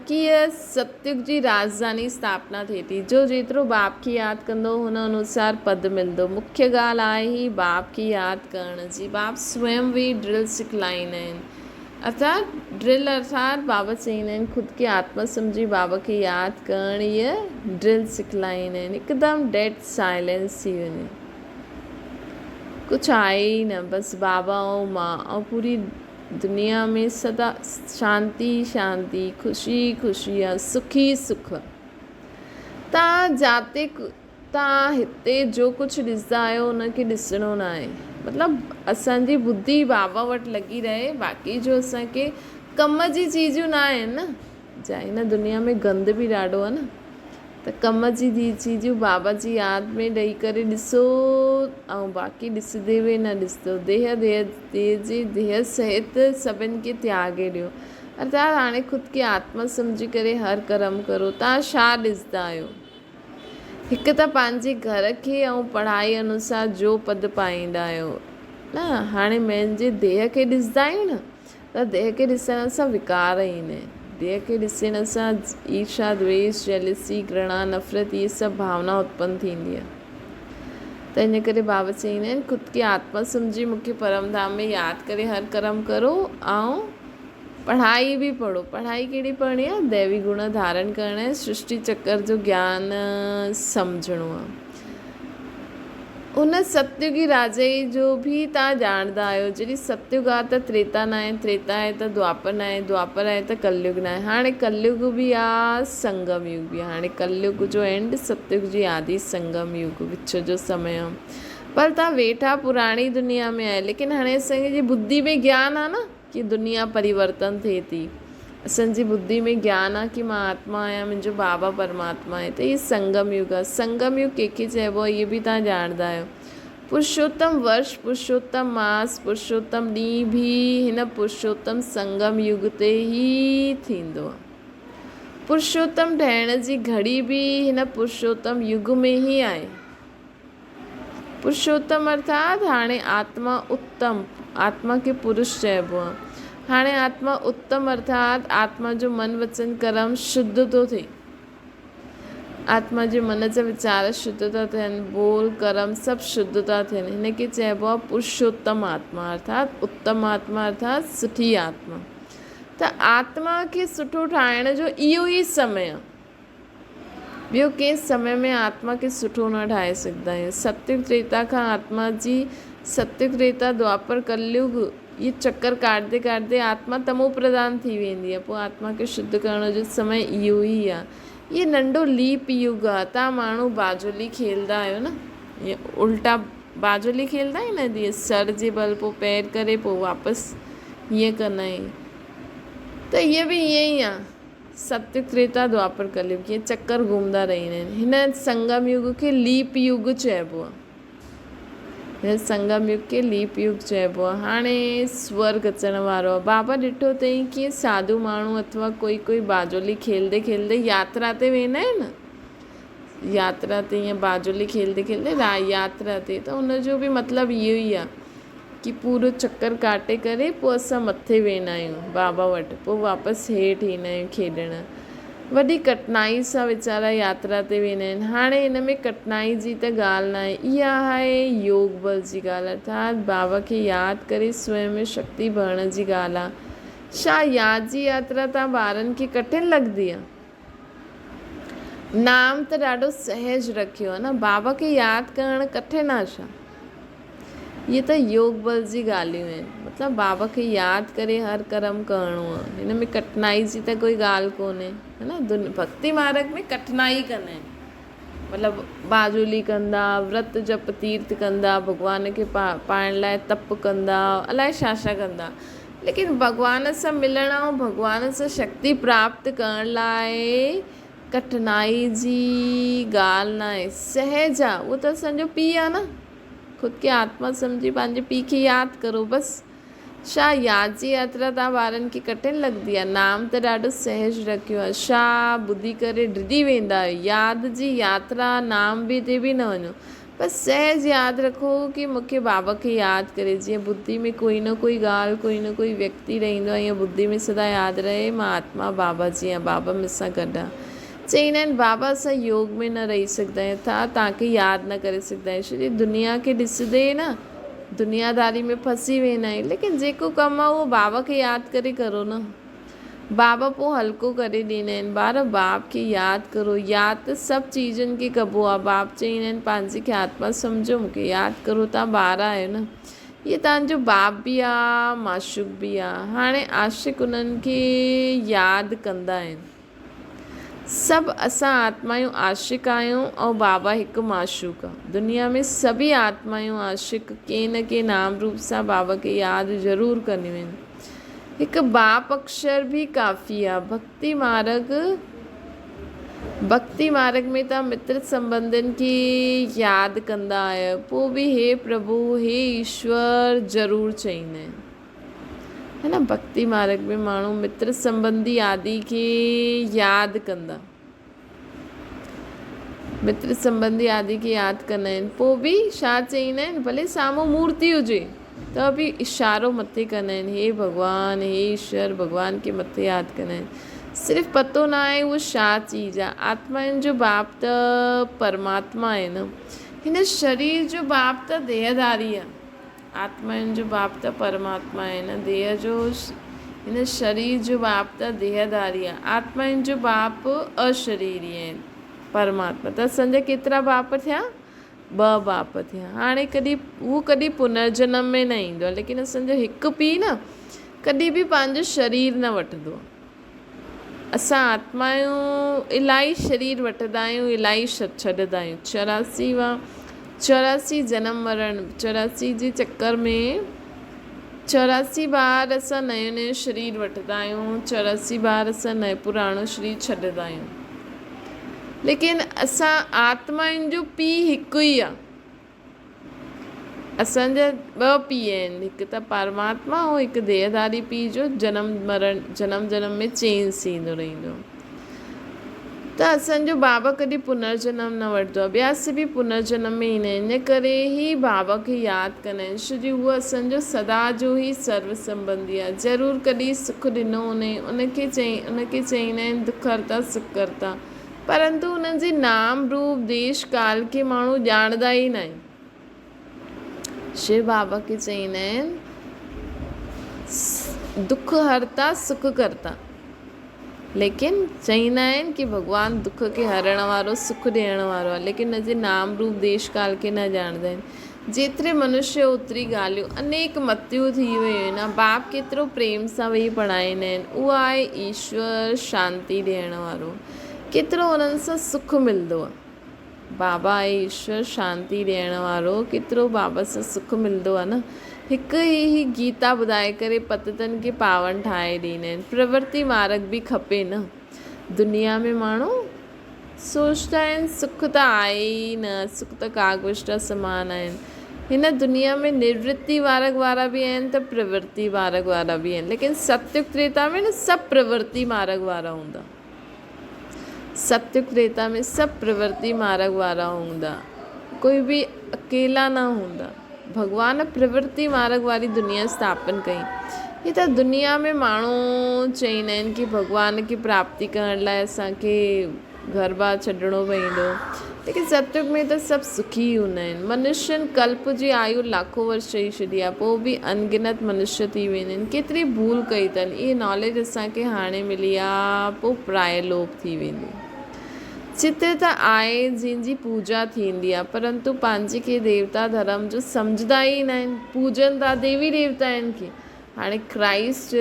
ڪي ستيگ جي راڄڌاني اسٿاپنا ٿئي ٿي جو جيترو باپ کي ياد ڪندو هن انوسار پد ملندو مکيه ڳالهه آهي هي باپ کي ياد ڪرڻ جي باپ سوئم وي ڊرل سکلائيندا آهن ارٿات ڊرل ارٿات بابا چئيندا آهن خود کي آتما سمجهي بابا کي ياد ڪرڻ هيء ڊرل سکلائيندا آهن هڪدم ڊيڊ سائلينس ٿي وڃي. ڪجهه آهي ئي نه بس بابا ۽ مان ۽ پوري دنيا ۾ سدا شانتي ئي شانتي، خوشي ئي خوشي آ، سک ئي سک آ. توهان جاتي توهان هتي جو ڪجهه ڏسندا آهيو ان کي ڏسڻو نه آهي. مطلب اسان جي ٻڌي بابا وٽ لڳي رهي باقي جو اسان کي ڪم جي چيزون نه آهن نه. جا هن دنيا ۾ گند به ڏاڍو آ نه. ته ڪم جي ڌيء چيزيون بابا جي ياد ۾ ڏئي ڪري ڏسو ۽ باقي ڏسندي به نه ڏسندو. ديهه ديهه ديهه جي ديهه سهت سڀن کي تياڳي ڏيو. ارٿات هاڻي خود کي آتما سمجهي ڪري هر ڪرم ڪرو. توهان ڇا ڏسندا آهيو؟ هڪ ته پنهنجي گهر کي ۽ پڙهائي انوسار جو پد پائيندا آهيو نه هاڻي منهنجي ديهه کي ڏسندا آهيو نه ته ديهه کي ڏسڻ سان وڪار ايندا آهن. ديهه کي ڏسڻ سان ايرشا، دويش، جيلسي، گهرڻا، نفرت اهي سڀ ڀاونا اتپن ٿيندي آهي. ته ان ڪري بابا چئيندا آهن خود کي آتما سمجهي مون کي پرم ڌام ۾ ياد ڪري هر ڪرم ڪرو ۽ پڙهائي به پڙهو. پڙهائي ڪهڙي پڙهڻي آهي؟ ديوي گڻ ڌارڻ ڪرڻ ۽ سرشٽي چڪر جو گيان سمجهڻو آهي. ان ستيگي راجائي جو به توهان ڄاڻندا آهيو. جڏهن ستيگ آهي ته تريتا ناهي، تريتا آهي ته دوآپر ناهي، دوآپر آهي ته ڪليگ ناهي. هاڻي ڪليگ به آهي، سنگم يگ به آهي. هاڻي ڪليگ جو اينڊ، ستيگ جي آدي، سنگم يگ، وچ جو سمي آهي. پر توهان ويٺا پراڻي دنيا ۾ آهيو، ليڪن هاڻي اسان جي ٻڌي ۾ گيان آهي نه. ڪي دنيا پريورتن ٿئي ٿي. اسان جي ٻڌي ۾ گيان آ ڪي مان آتما آهيان منهنجو بابا پرماتما آهي ته هي سنگم يگ آ. سنگم يگ ڪنهن کي چئبو آ اهي به توهان ڄاڻندا آهيو. پرشوتم ورش، پرشوتم ماس، پرشوتم ڏينهن به هن پرشوتم سنگم يگ تي ئي ٿيندو آ. پرشوتم ٺهڻ جي گهڙي به هن پرشوتم يگ ۾ ئي آهي. پرشوتم ارٿات هاڻي آتما اتم، آتما کي پرش چئبو آهي. هاڻي آتما اتم ارٿات آتما جو من وچن ڪرم شڌ ٿو ٿئي. آتما جي من جا ويچار شڌ ٿا ٿين، ٻول ڪرم سڀ شڌ ٿا ٿين. هن کي چئبو آهي پرشوتم آتما ارٿات اتم آتما ارٿات سٺي آتما. ته آتما کي سٺو ٺاهڻ جو اهو ئي سمي آهي. ٻيو ڪنهن سمي ۾ آتما کي سٺو نه ٺاهي سگهندا آهيون. ستيگ تريتا کان آتما جي ستيگ تريتا دوآپر ڪليگ اهي چڪر ڪاٽندي ڪاٽندي آتما تمو پرڌان ٿي ويندي آهي. پوء آتما کي شڌ ڪرڻ جو سمي اهو ئي آهي. اهي ننڍو ليپ يگ آهي. توهان ماڻهو باجولي کيلدا آهيو نه؟ ائين الٽا باجولي کيلدا آهيون نه جيئن سر جي بل پوء پير ڪري پوء واپس هيئن ڪندا آهيون ته اهي به ائين ئي آهي. ستيگ، تريتا، دوآپر، ڪليگ ائين چڪر گهمندا رهندا آهن. هن سنگم يگ کي ليپ يگ چئبو آهي. هن سنگم يگ کي ليپ يگ چئبو آهي. هاڻي سورگ اچڻ وارو آهي. بابا ڏٺو اٿئي ڪيئن ساڌو ماڻهو اٿوا ڪوئي ڪوئي باجولي کيلندي کيلندي ياترا تي ويندا آهن نه. ياترا تي ائين باجولي کيلندي کيلندي ياترا تي ته ان جو به مطلب اهو ئي آهي. ڪي پورو چڪر ڪاٽي ڪري پوء اسان مٿي ويندا آهيون بابا وٽ پوء واپس هيٺ ايندا آهيون کيڏڻ. وڏي ڪٺنائي سان ويچارا ياترا تي ويندا آهن. هاڻي ان ۾ ڪٺنائي جي ته ڳالهه ناهي. اها آهي يوگ بل جي ڳالهه ارٿات بابا کي ياد ڪري سوئم ۾ شڪتي ڀرڻ جي ڳالهه آهي. ڇا ياد جي ياترا تان ٻارن کي ڪٺن لڳندي آهي؟ نام ته ڏاڍو سهج رکيو آهي نه. بابا کي ياد ڪرڻ ڪٺن آهي ڇا؟ اهي ته يوگ بل جي ڳالهيون آهن. مطلب بابا کي ياد ڪري هر ڪرم ڪرڻو آهي. هن ۾ ڪٺنائي جي ته ڪوئي ڳالهه ڪونهي. هي نه ڀڳتي مارگ ۾ ڪٺنائي ڪندا آهن. مطلب باجولي ڪندا، ورت جپ تيرٿ ڪندا، ڀڳوان کي پائڻ لاء تپ ڪندا، الائي ڇا ڇا ڪندا. ليڪن ڀڳوان سان ملڻ ۽ ڀڳوان سان شڪتي پراپت ڪرڻ لاء ڪٺنائي جي ڳالهه ناهي، سهج آ، اهو ته اسان جو پيء آ نه. خود کي آتما سمجهي پنهنجي پيء کي ياد ڪرو بس. ڇا ياد جي ياترا توهان ٻارن کي ڪٺن لڳندي آ؟ نام ته ڏاڍو سهج رکيو آ، ڇا ٻڌي ڪري ڊڄي ويندا آهيو؟ ياد جي ياترا نام به تي به نه وڃو. بس سهج ياد رکو ڪي مون کي بابا کي ياد ڪري جيئن ٻڌي ۾ ڪوئي نه ڪوئي ڳالهه ڪوئي نه ڪوئي ويڪتي رهندو آهي ائين ٻڌي ۾ سدا ياد رهي مان آتما بابا جي آهيان بابا مون سان گڏ آهي چئيندا آهن بابا اسان يوگ ۾ نه رهي سگهندا آهيون ٿا توهان کي ياد نه ڪري سگهندا آهيون ڇو جي دنيا کي ڏسندي نه دنياداري ۾ ڦسي ويندا آهيون ليڪن جيڪو ڪم آهي اهو بابا کي ياد ڪري ڪرو نه. بابا پوء هلڪو ڪري ڏيندا آهن، ٻار باب کي ياد ڪرو، ياد ته سڀ چيزن کي ڪبو آهي، باب چئيندا آهن پنهنجي کي آتما سمجهو، مون کي ياد ڪرو، توهان ٻار آهيو نه، هيء توهان جو باب به آهي، معشوق به آهي، هاڻي عاشق انهن کي ياد ڪندا آهن. سڀ اسان آتمايون عاشق آهيون ۽ بابا هڪ معشوق آهي. دنيا ۾ سڀئي آتمايون عاشق ڪنهن نه ڪنهن نام روپ سان بابا کي ياد ضرور ڪنديون آهن. هڪ باپ اڪشر به ڪافي آ. ڀڳتي مارڳ، ڀڳتي مارڳ ۾ توهان متر سنٻنڌين کي ياد ڪندا آهيو، پوء به هي پرڀو، هي ايشور ضرور چئيندا آهن. هي نه ڀڳتي مارڳ ۾ ماڻهو متر سنٻنڌي آدي کي ياد ڪندا. متر سنٻنڌي آدي کي ياد ڪندا آهن پوء به ڇا چئيندا آهن ڀلي سامهون مورتي هجي ته به اشارو مٿي ڪندا آهن هي ڀڳوان هي ايشور ڀڳوان کي مٿي ياد ڪندا آهن صرف پتو نه آهي اهو ڇا چيز آهي آتمائن جو باپ ته پرماتما آهي نه هن شرير جو باپ ته ديهداري آهي آتمائن جو باپ ته پرماتما آهي، هن ديهه جو هن شرير جو باپ ته ديهه ڌاري آهي. آتمائن جو باپ اشريري آهي، پرماتما. ته اسان جا ڪيترا باپ ٿيا؟ ٻه باپ ٿيا. هاڻي ڪڏهن هو ڪڏهن پنرجنم ۾ نه ايندو آهي، ليڪن اسان جو هڪ پيء نه ڪڏهن به پنهنجو شرير نه وٺندو آهي. اسان آتمايون الاهي شرير وٺندا آهيون الاهي ڇڏندا آهيون 84 وا 84 جنم مرڻ 84 جي چڪر ۾ 84 بار اسان نيو نيو شرير وٺندا آهيون 84 بار اسان نيو پراڻو شرير ڇڏندا آهيون ليڪن اسان آتمائن جو پيء هڪ ئي آهي اسان جا ٻه پيء آهن، هڪ ته پرماتما ۽ هڪ ديهڌاري پيء جو جنم مرڻ جنم جنم ۾ چينج ٿيندو رهندو ته اسان جو بابا ڪڏهن پنر جنم نه وٺندو آهي ٻيا سي به پنر جنم ۾ ايندا آهن ان ڪري ئي بابا کي ياد ڪندا آهن ڇو جو هو اسان جو سدا جو ئي سرو سنٻنڌي آهي ضرور ڪڏهن سک ڏنو هن ان کي چئي ان کي چئيندا آهن دک هرتا سک ڪرتا پرنتو انهن جي نام روپ ديش ڪال کي ماڻهو ڄاڻندا ئي ناهن. شو بابا کي چئيندا آهن دک هرتا سک ڪرتا ليڪن چئيندا آهن ڪي ڀڳوان دک کي هرڻ وارو سک ڏيڻ وارو آهي ليڪن ان جي نام روپ ديش ڪال کي نه ڄاڻندا آهن. جيتري منشيه اوتري ڳالهيون، انيڪ متيون ٿي ويون آهن. باپ ڪيترو پريم سان ويهي پڙهائيندا آهن. اهو آهي ايشور شانتي ڏيڻ وارو. ڪيترو انهن سان سک ملندو آهي. بابا آهي ايشور شانتي ڏيڻ وارو. ڪيترو بابا سان سک ملندو آهي نه. هڪ ئي هي گيتا ٻڌائي ڪري پتتن کي پاون ٺاهي ڏيندا آهن. پرورتي مارگ به کپي نه. دنيا ۾ ماڻهو سوچدا آهن سک ته آهي ئي نه، سک ته ڪاغذ سمان آهن. هن دنيا ۾ نورتي مارگ وارا به آهن ته پرورتي مارگ وارا به آهن، ليڪن ستيگ تريتا ۾ نه سڀ پرورتي مارگ وارا هوندا. ستيگ تريتا ۾ سڀ پرورتي مارگ وارا هوندا، ڪوئي به اڪيلا نه هوندا. ڀڳوان پرورتي مارگ واري دنيا اسٿاپن ڪئي. هي ته دنيا ۾ ماڻهو چئيندا آهن ڪي ڀڳوان کي پراپتي ڪرڻ لاء اسان کي گهر بار ڇڏڻو پوندو ليڪن ستيگ ۾ ته سڀ سکي ئي هوندا آهن. منشين ڪلپ جي آيو لاکو ورش چئي ڇڏي آهي پوء به انگنت منشيه ٿي ويندا آهن. ڪيتري ڀول ڪئي اٿن. اهي ناليج اسان کي هاڻي ملي آهي پوء پرائي لوپ ٿي ويندي. چتر ته آهي جنهن جي پوڄا ٿيندي آهي پرنتو پنهنجي کي ديوتا ڌرم جو سمجهندا ئي ناهن پوڄن ٿا ديوي ديوتائن کي هاڻي ڪرائسٽ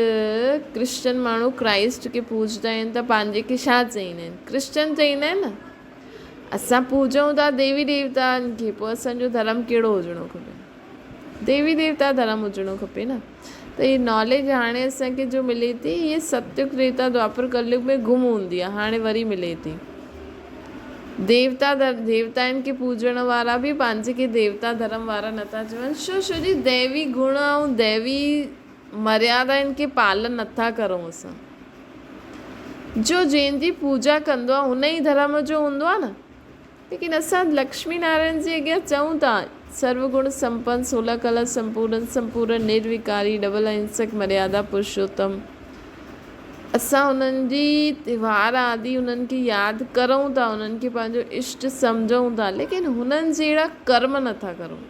ڪرسچن ماڻهو ڪرائسٽ کي پوڄندا آهن ته پنهنجي کي ڇا چئيندا آهن ڪرسچن چئيندا آهن نه اسان پوڄون ٿا ديوي ديوتائن کي پوء اسان جو ڌرم ڪهڙو هجڻو کپي ديوي ديوتا ڌرم هجڻو کپي نه ته هي ناليج هاڻي اسان کي جو ملي ٿي هي ستيگ تريتا دوآپر ڪليگ ۾ گم هوندي آهي هاڻي وري ملي ٿي. ديوتا ديوتائن کي پوڄڻ وارا به پنهنجي کي ديوتا ڌرم وارا نٿا چون ڇو ڇو جي ديوي گڻ ۽ ديوي مريادائن کي پالن نٿا ڪرون اسان جو جنهن جي پوڄا ڪندو آهي ان ئي ڌرم جو هوندو آهي نه ليڪن اسان لڪشمي نارائڻ جي اڳيان چئون ٿا سرو گڻ سمپن سولا ڪلا سمپورن سمپورن نروڪاري ڊبل اهنسڪ مريادا پرشوتم اسان انهن جي تهوار آدي انهن کي ياد ڪرون ٿا انهن کي پنهنجو اشٽ سمجهون ٿا ليڪن هنن جهڙا ڪرم نٿا ڪرون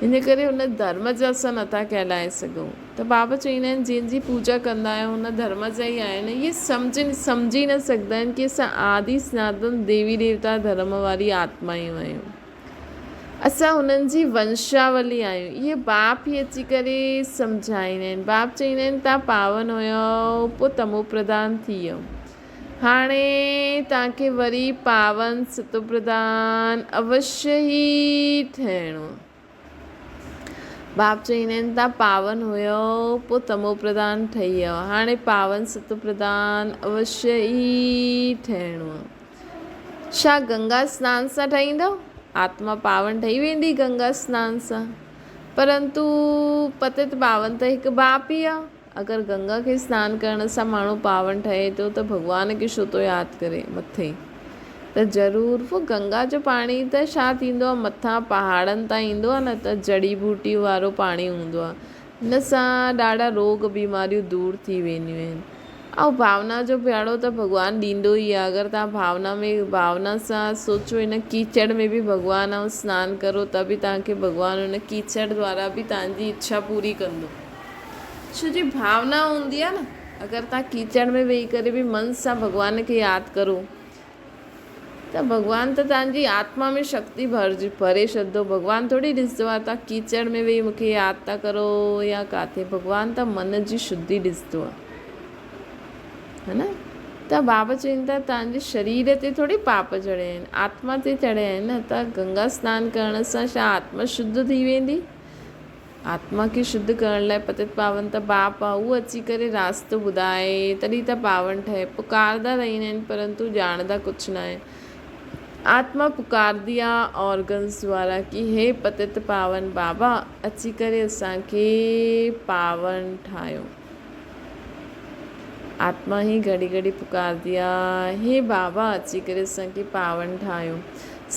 ان ڪري ان ڌرم جا اسان نٿا ڪهلائي سگهون ته بابا چوندا آهن جنهن جي پوڄا ڪندا آهيو ان ڌرم جا ئي آهن اهي سمجهن سمجهي نه سگهندا آهن ڪي اسان آدي سناتن ديوي ديوتا ڌرم واري آتمايون آهيون اسان هنن جي ونشاولي آهيون. اهي باپ ئي اچي ڪري سمجهائيندا آهن. باپ چئيندا آهن، توهان پاون هيؤ، پوء تمو پرڌان ٿي ويؤ. هاڻي توهان کي وري پاون ستو پرڌان اوشيه ئي ٺهڻو آهي. باپ چئيندا آهن، توهان پاون هيؤ، پوء تمو پرڌان ٺهي ويؤ. هاڻي پاون ستو پرڌان اوشيه ئي ٺهڻو آهي. ڇا گنگا سنان سان ٺهيندو؟ آتما پاون ٺهي ويندي گنگا سنان سان. پرنتو پتت پاون ته هڪ باپ ئي آ. اگر گنگا کي سنان ڪرڻ سان ماڻهو پاون ٺهي ٿو ته ڀڳوان کي ڇو ٿو ياد ڪري مٿي ته ضرور پوء گنگا جو پاڻي ته ڇا ٿيندو آ مٿان پهاڙن تان ايندو آ نه ته جڙي ٻوٽي وارو پاڻي هوندو آ ان سان ڏاڍا روڳ بيماريون دور ٿي وينديون آهن ۽ ڀاونا جو پياڙو ته ڀڳوان ڏيندو ئي آهي اگر توهان ڀاونا ۾ ڀاونا سان سوچو ان ڪيچڙ ۾ به ڀڳوان ۽ سنان ڪرو ته به توهان کي ڀڳوان ان ڪيچڙ دوارا به توهان جي اڇا پوري ڪندو ڇو جي ڀاونا هوندي آهي نه اگر توهان ڪيچڙ ۾ ويهي ڪري به من سان ڀڳوان کي ياد ڪرو ته ڀڳوان ته توهان جي آتما ۾ شڪتي ڀري ڇڏندو. ڀڳوان ٿوري ڏسندو آهي توهان ڪيچڙ ۾ ويهي مون کي ياد ٿا ڪرو يا ڪاٿي. ڀڳوان ته من جي شڌي ڏسندو آهي. ها نه؟ ته بابا چون ٿا توهان جي شرير تي ٿوري پاپ چڙهيا آهن، آتما تي چڙهيا آهن نه. ته گنگا سنان ڪرڻ سان ڇا آتما شڌ ٿي ويندي؟ آتما کي شڌ ڪرڻ لاء پتت پاون ته باپ آ، اهو اچي ڪري راستو ٻڌائي، تڏهن ته پاون ٺهي. پڪاردا رهندا آهن، پرنتو ڄاڻندا ڪجهه ناهن. آتما پڪارندي آ آرگنز دوارا ڪي هي پتت پاون بابا، اچي ڪري اسان کي پاون ٺاهيو. آتما ئي گهڙي گهڙي پڪارندي آ، هي بابا اچي ڪري اسان کي پاون ٺاهيو.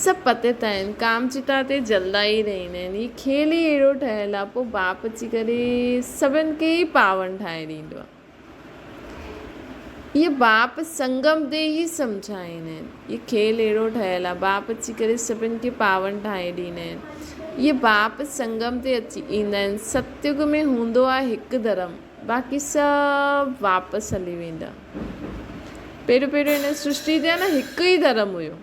سڀ پتت آهن، ڪام چتا تي جلدا ئي رهندا آهن. هي کيل ئي اهڙو ٺهيل آ، پوء باپ اچي ڪري سڀن کي ئي پاون ٺاهي ڏيندو آ. اهي باپ سنگم تي ئي سمجهائيندا آهن. هي کيل اهڙو ٺهيل آ، باپ اچي ڪري سڀن کي پاون ٺاهي ڏيندا آهن. اهي باپ سنگم تي اچي ايندا آهن. ستيگ ۾ هوندو آ هڪ ڌرم، باقي سڀ واپس هلي ويندا. پهريون پهريون هن سرشٽي تي نه هڪ ئي ڌرم هيو.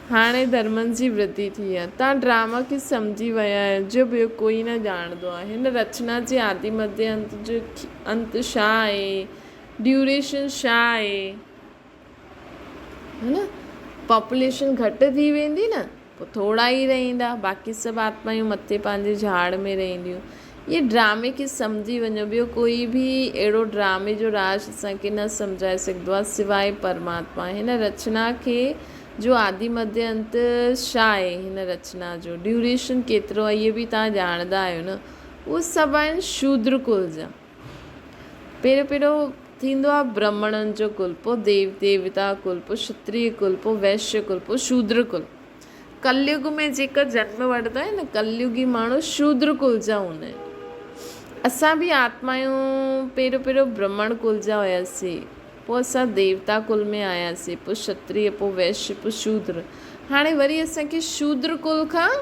هاڻي ڌرمن جي ورڌي ٿي آ. تان ڊراما کي سمجهي ويا آهيو جو ٻيو ڪوئي نه ڄاڻندو آ. هن رچنا جي آدي مڌي انت جو انت ڇا آهي؟ ڊيوريشن ڇا آهي؟ ها نه پاپوليشن گهٽ ٿي ويندي نه پوء ٿورا ئي رهندا باقي سڀ آتمايون مٿي پنهنجي جهاڙ ۾ رهنديون اهي ڊرامي کي سمجهي وڃو ٻيو ڪوئي به اهڙو ڊرامي جو راز اسان کي نه سمجهائي سگهندو آهي سواء پرماتما هن رچنا کي جو آدي مڌي انت ڇا آهي هن رچنا جو ڊيوريشن ڪيترو آهي اهي به توهان ڄاڻندا آهيو نه اهي سڀ آهن شودر ڪل جا پهريون پهريون ٿيندو آهي برهمڻن جو ڪل، پوء ديو ديوتا ڪل، پوء شتريه ڪل، پوء ويشيه ڪل، پوء شودر ڪل. ڪليگ ۾ جيڪا جنم وٺندا آهن نه ڪليگي ماڻهو شودر ڪل جا هوندا آهن. اسان به آتمايون پهريون پهريون برهمڻ ڪل جا هياسين، پوء اسان ديوتا ڪل ۾ آياسين، پوء شتريه، پوء ويشيه، پوء شودر. هاڻي وري اسان کي شودر ڪل کان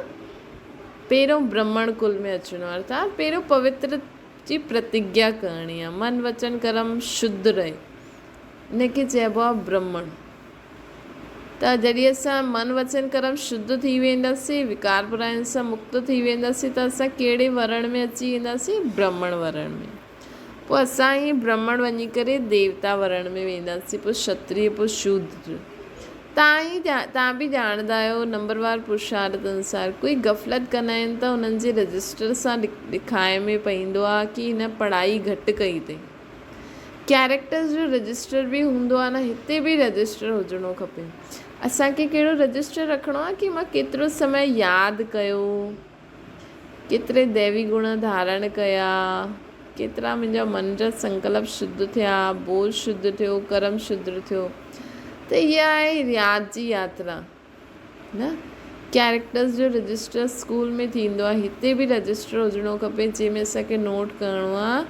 پهريون برهمڻ ڪل ۾ اچڻو آهي ارٿات پهريون پوتر جي پرتگيا ڪرڻي آ، من وچن ڪرم شڌ رهي، ان کي چئبو آ برهمڻ. ته جڏهن اسان من وچن ڪرم شڌ ٿي وينداسين، وڪار براين سان مڪت ٿي وينداسين ته اسان ڪهڙي ورڻ ۾ اچي وينداسين؟ برهمڻ ورڻ ۾. پوء اسان هي برهمڻ وڃي ڪري ديوتا ورڻ ۾ وينداسين، پوء شتريه، پوء شودر. تان ئي تان به ڄاڻندا آهيو نمبروار پرشارٿ انوسار ڪوئي غفلت ڪندا آهن ته انهن جي رجسٽر سان ڏکائي ۾ پئيندو آهي ڪي هن پڙهائي گهٽ ڪئي اٿئي. ڪيريڪٽرز جو رجسٽر به هوندو آهي نه هتي به رجسٽر هجڻو کپي. اسان کي ڪهڙو رجسٽر رکڻو آهي ڪي مان ڪيترو سمي ياد ڪيو، ڪيتري ديوي گڻ ڌارڻ ڪيا، ڪيترا منهنجا من جا سنڪلپ شڌ ٿيا، بول شڌ ٿيو، ڪرم شڌ ٿيو. ته اها آهي ياد جي ياترا. نه ڪيريڪٽرز جو رجسٽر اسڪول ۾ ٿيندو آهي هتي به رجسٽر هجڻو کپي جنهن ۾ اسان کي نوٽ ڪرڻو آهي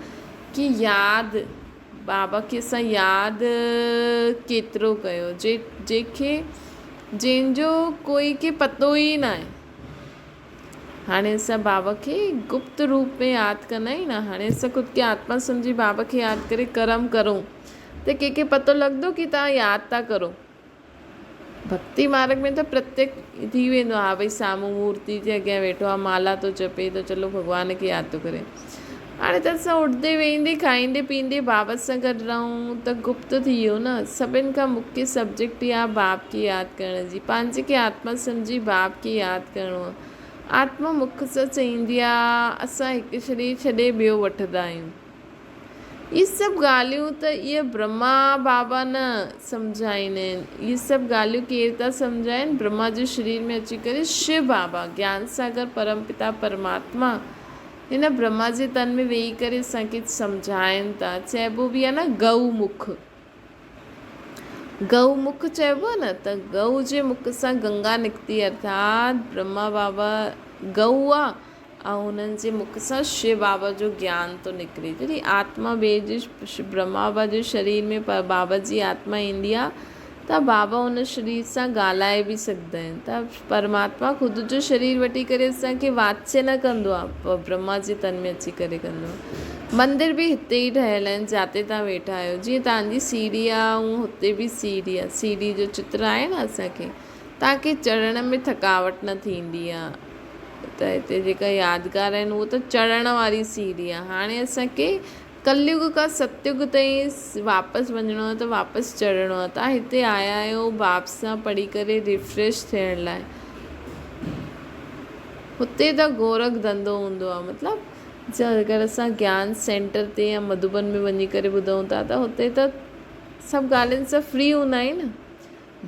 ڪي ياد بابا کي اسان ياد ڪيترو ڪيو جي جنهن کي جنهن جو ڪوئي کي پتو ئي نه آهي هاڻي اسان بابا کي گپت روپ ۾ ياد ڪندا آهيون نه هاڻي اسان خود کي آتما سمجهي بابا کي ياد ڪري ڪرم ڪرون ته ڪنهن کي پتو لڳندو ڪي توهان ياد ٿا ڪرو. ڀڳتي مارڳ ۾ ته پرتيڪ ٿي ويندو آهي، ها ڀئي سامهون مورتي جي اڳيان ويٺو آهي، مالا ٿو جپي ته چلو ڀڳوان کي ياد ٿو ڪري. هاڻي ته اسان اٺندي ويهندي کائيندي پيئندي بابا سان گڏ رهون ته گپت ٿي ويو نه. سڀن کان مکيه سبجيڪٽ اها آهي باپ کي ياد ڪرڻ جي. پنهنجي کي آتما سمجهي باپ کي ياد ڪرڻو آهي. آتما مک سان چئيندي آهي اسان هڪ شرير ڇڏي ٻيو وٺندا آهيون. اهي سڀ ڳالهيون ته اهي برهما بابا نه سمجهائين آهن. اهي سڀ ڳالهيون ڪير ٿا سمجهائين؟ برهما جي شرير ۾ اچي ڪري شو بابا، گيان ساگر پرم پتا پرماتما هن برهما جي تن ۾ ويهي ڪري اسان کي سمجهائين ٿا. چئبو به آهي نه گئو مک. گئو مک چئبو آهي نه ته گئو جي مک سان گنگا نڪتي ارٿات برهما بابا گئو آ ۽ انهن جي مک سان شو بابا جو گيان ٿو نڪري. جڏهن آتما ٻئي جي برهما بابا جي شرير ۾ بابا جي آتما ايندي آهي ته بابا ان شرير سان ڳالهائي به سگهندا آهن ته پرماتما خود جو شرير وٺي ڪري اسان کي واتسيه نه ڪندو آهي برهما جي تن ۾ اچي ڪري ڪندو آهي. مندر به هتي ئي ٺهيل آهن جاتي توهان ويٺا آهيو جيئن توهان جي سيڙهي آهي اونئن هتي به سيڙهي آهي سيڙهي جو چتر آهي نه اسان کي توهان کي چڙهڻ ۾ ٿڪاوٽ نه ٿيندي آهي ته هتي جيڪا يادگار آهن اهو ته چڙهڻ واري سيڙهي آهي هاڻي اسان کي ڪليگ کان ستيگ تائين واپس وڃڻو آهي ته واپس چڙهڻو آهي توهان هتي آيا آهيو باپ سان پڙهي ڪري ريفريش ٿيڻ لاء هتي ته گورک ڌنڌو هوندو آهي مطلب اگر اسان گيان سينٽر تي يا مڌوبن ۾ وڃي ڪري ٻڌون ٿا ته هتي ته سڀ ڳالهين سان فري هوندا آهيون نه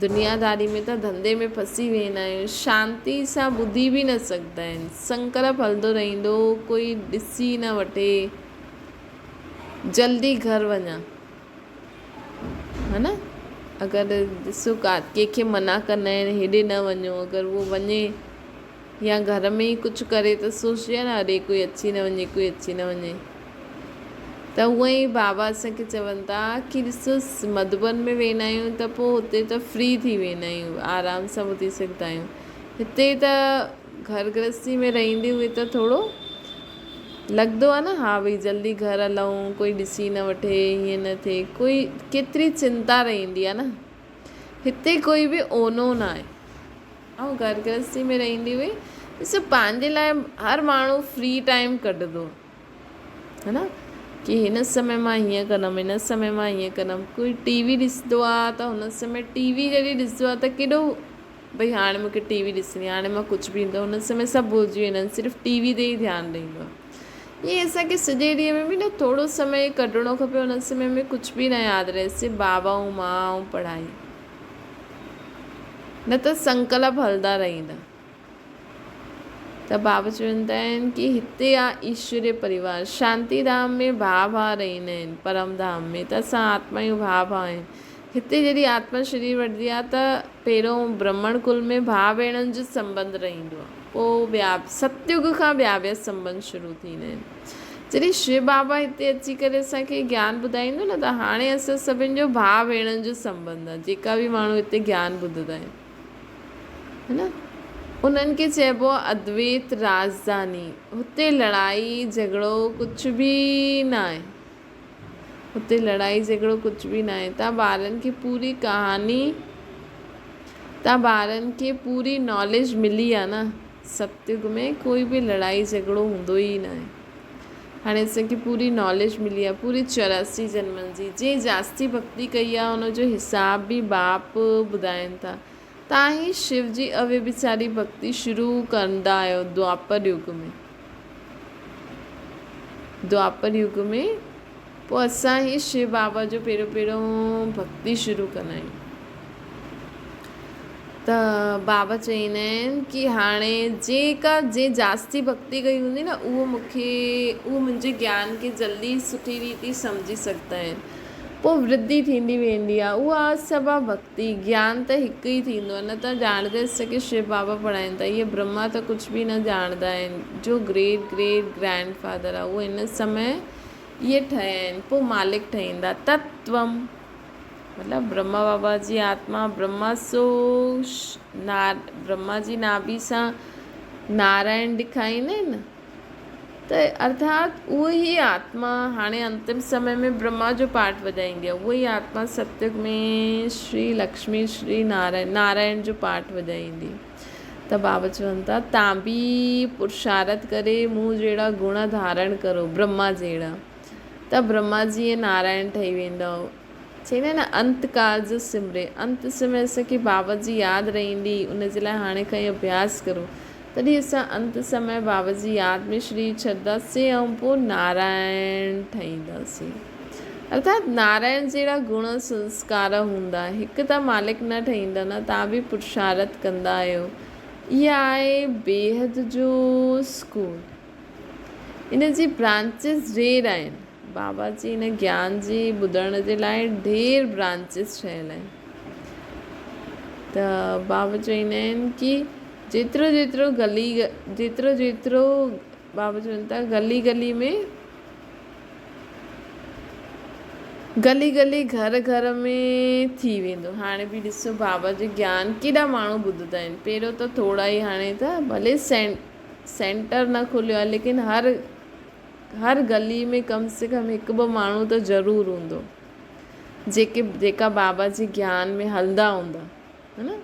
دنياداري ۾ ته ڌنڌي ۾ ڦسي ويندا آهيون، شانتي سان ٻڌي به نه سگهندا آهن، سنڪلپ هلندو رهندو، ڪوئي ڏسي نه وٺي، جلدي گهر وڃان ها نه، اگر ڏسو ڪا ڪنهن کي منع ڪندا آهن هيڏي نه وڃو اگر اهو وڃي يا گهر ۾ ئي ڪجهه ڪري ته سوچجي نه اڙي ڪوئي اچي نه وڃي ڪوئي اچي نه وڃي ته هونئن ئي بابا اسان کي چون ٿا ڪي ڏسو مڌوبن ۾ ويندا آهيون ته پوء هتي ته فري ٿي ويندا آهيون آرام سان ٻڌي سگهندا آهيون هتي ته گهر گرهستي ۾ رهندي هئي ته ٿورو لڳندو آهي نه ها ڀئي جلدي گهر هلون ڪوئي ڏسي نه وٺي هيئن نه ٿئي ڪوئي ڪيتري چنتا رهندي آهي نه هتي ڪوئي به اونو نه آهي آئون گهر گرهستي ۾ رهندي هئي ڏسو پنهنجي لاء هر ماڻهو فري ٽائيم ڪڍندو هي نه ڪي هن سمي مان هيئن ڪندم هن سمي مان هيئن ڪندم ڪوئي ٽي وي ڏسندو آ ته هن سمي ٽي وي جڏهن ڏسندو آ ته ڪيڏو ڀئي هاڻي مونکي ٽي وي ڏسڻي آ هاڻي مان ڪجهه به نه هن سمي سڀ ڀلجي ويندا آهن صرف ٽي وي تي ئي ڌيان رهندو آ ائين اسان کي سڄي ڏينهن ۾ به نه ٿورو سمي ڪڍڻو کپي هن سمي ۾ ڪجهه به نه ياد رهي صرف بابا ۽ مان ۽ پڙهائي نه ته سنڪلپ هلندا رهندا. ته بابا چوندا آهن ڪي هتي آ ايشوري پريوار شانتي ڌام ۾ ڀاء ڀاء رهندا آهن پرم ڌام ۾ ته اسان آتمايون ڀاء ڀاء آهن هتي جڏهن آتما شرير وٺندي آ ته پهريون برهمڻ ڪل ۾ ڀاء ڀيڻن جو سنٻنڌ رهندو آ پوء ٻيا ستيگ کان ٻيا ٻيا سنٻنڌ شروع ٿيندا آهن جڏهن شو بابا هتي اچي ڪري اسان کي گيان ٻڌائيندو نه ته هاڻي اسان سڀن جو ڀاء ڀيڻن جو سنٻنڌ آهي جيڪا به ماڻهو هتي گيان ٻڌندا آهن هي نه انهن کي چئبو آهي ادويت راڄڌاني هتي لڙائي جهڳڙو ڪجهه به نه آهي هتي لڙائي جهڳڙو ڪجهه به نه آهي تان ٻارن کي پوري ڪهاڻي تان ٻارن کي پوري ناليج ملي آهي نه ستيگ ۾ ڪوئي به لڙائي جهڳڙو هوندو ئي ناهي. هاڻي اسان کي پوري ناليج ملي آهي پوري 84 جنمن جي. جنهن جاستي ڀڳتي ڪئي آهي ان جو حساب به باپ ٻڌائين ٿا. تان هي شو جي اويڀچاري ڀڳتي شروع ڪندا آهيو دوآپر يگ ۾. دوآپر يگ ۾. پوء اسان ئي شو بابا جو پهريون پهريون ڀڳتي شروع ڪندا آهيون ته بابا چئيندا آهن ڪي هاڻي جيڪا جنهن جاستي ڀڳتي ڪئي هوندي نه اهو مون کي اهو منهنجي گيان کي جلدي سٺي ريتي سمجهي سگهندا آهن پوء ورڌي ٿيندي ويندي آهي اها سڀ آهي ڀڳتي گيان ته هڪ ئي ٿيندو آهي نه ته ڄاڻندي اسان کي شو بابا پڙهائين ٿا اهي برهما ته ڪجهه به نه ڄاڻندا آهن جو گريٽ گريٽ گرينڊ فادر آهي اهو هن سمي اهي ٺهيا آهن پوء مالڪ ٺهيندا تتوم مطلب برهما بابا جي آتما برهما سو برهما جي ناڀي سان نارائڻ ڏکائيندا آهن نه ته ارٿات اهو ئي آتما هاڻي انتم سمي ۾ برهما جو پارٽ وڄائيندي آهي اهو ئي آتما ستيگ ۾ شري لڪشمي شري نارائڻ نارائڻ جو پارٽ وڄائيندي. ته بابا چون ٿا، تان به پرشارٿ ڪري مون جهڙا گڻ ڌارڻ ڪرو، برهما جهڙا، ته برهما جيئن نارائڻ ٺهي ويندؤ. چئيندا آهن نه انت ڪال جو سمري، انت سمي اسان کي بابا جي ياد رهندي، ان جي لاء هاڻي کان ئي اڀياس ڪرو، تڏهن اسان انت سمي بابا جي ياد ۾ شرير ڇڏنداسين ۽ پوء نارائڻ ٺهينداسين. ارٿات نارائڻ جهڙا گڻ سنسڪار هوندا. هڪ ته مالڪ نه ٺهيندا نه تان به پرشارٿ ڪندا آهيو. اها آهي بيحد جو اسڪول. ان جي برانچز ڍير آهن. بابا جي ان گيان جي ٻڌڻ جي لاء ڍير برانچز ٺهيل آهن. ته بابا چوندا آهن ڪي جيترو جيترو گلي جيترو جيترو بابا چون ٿا گلي گلي ۾ گلي گلي گهر گهر ۾ ٿي ويندو. هاڻي به ڏسو بابا جو گيان ڪيڏا ماڻهو ٻڌندا آهن. پهريون ته ٿورا ئي هاڻي ته ڀلي سينٽر نه کليو آهي ليڪن هر هر گلي ۾ ڪم سي ڪم هڪ ٻه ماڻهو ته ضرور هوندو جيڪي جيڪا بابا جي گيان ۾ هلندا هوندا. ها نه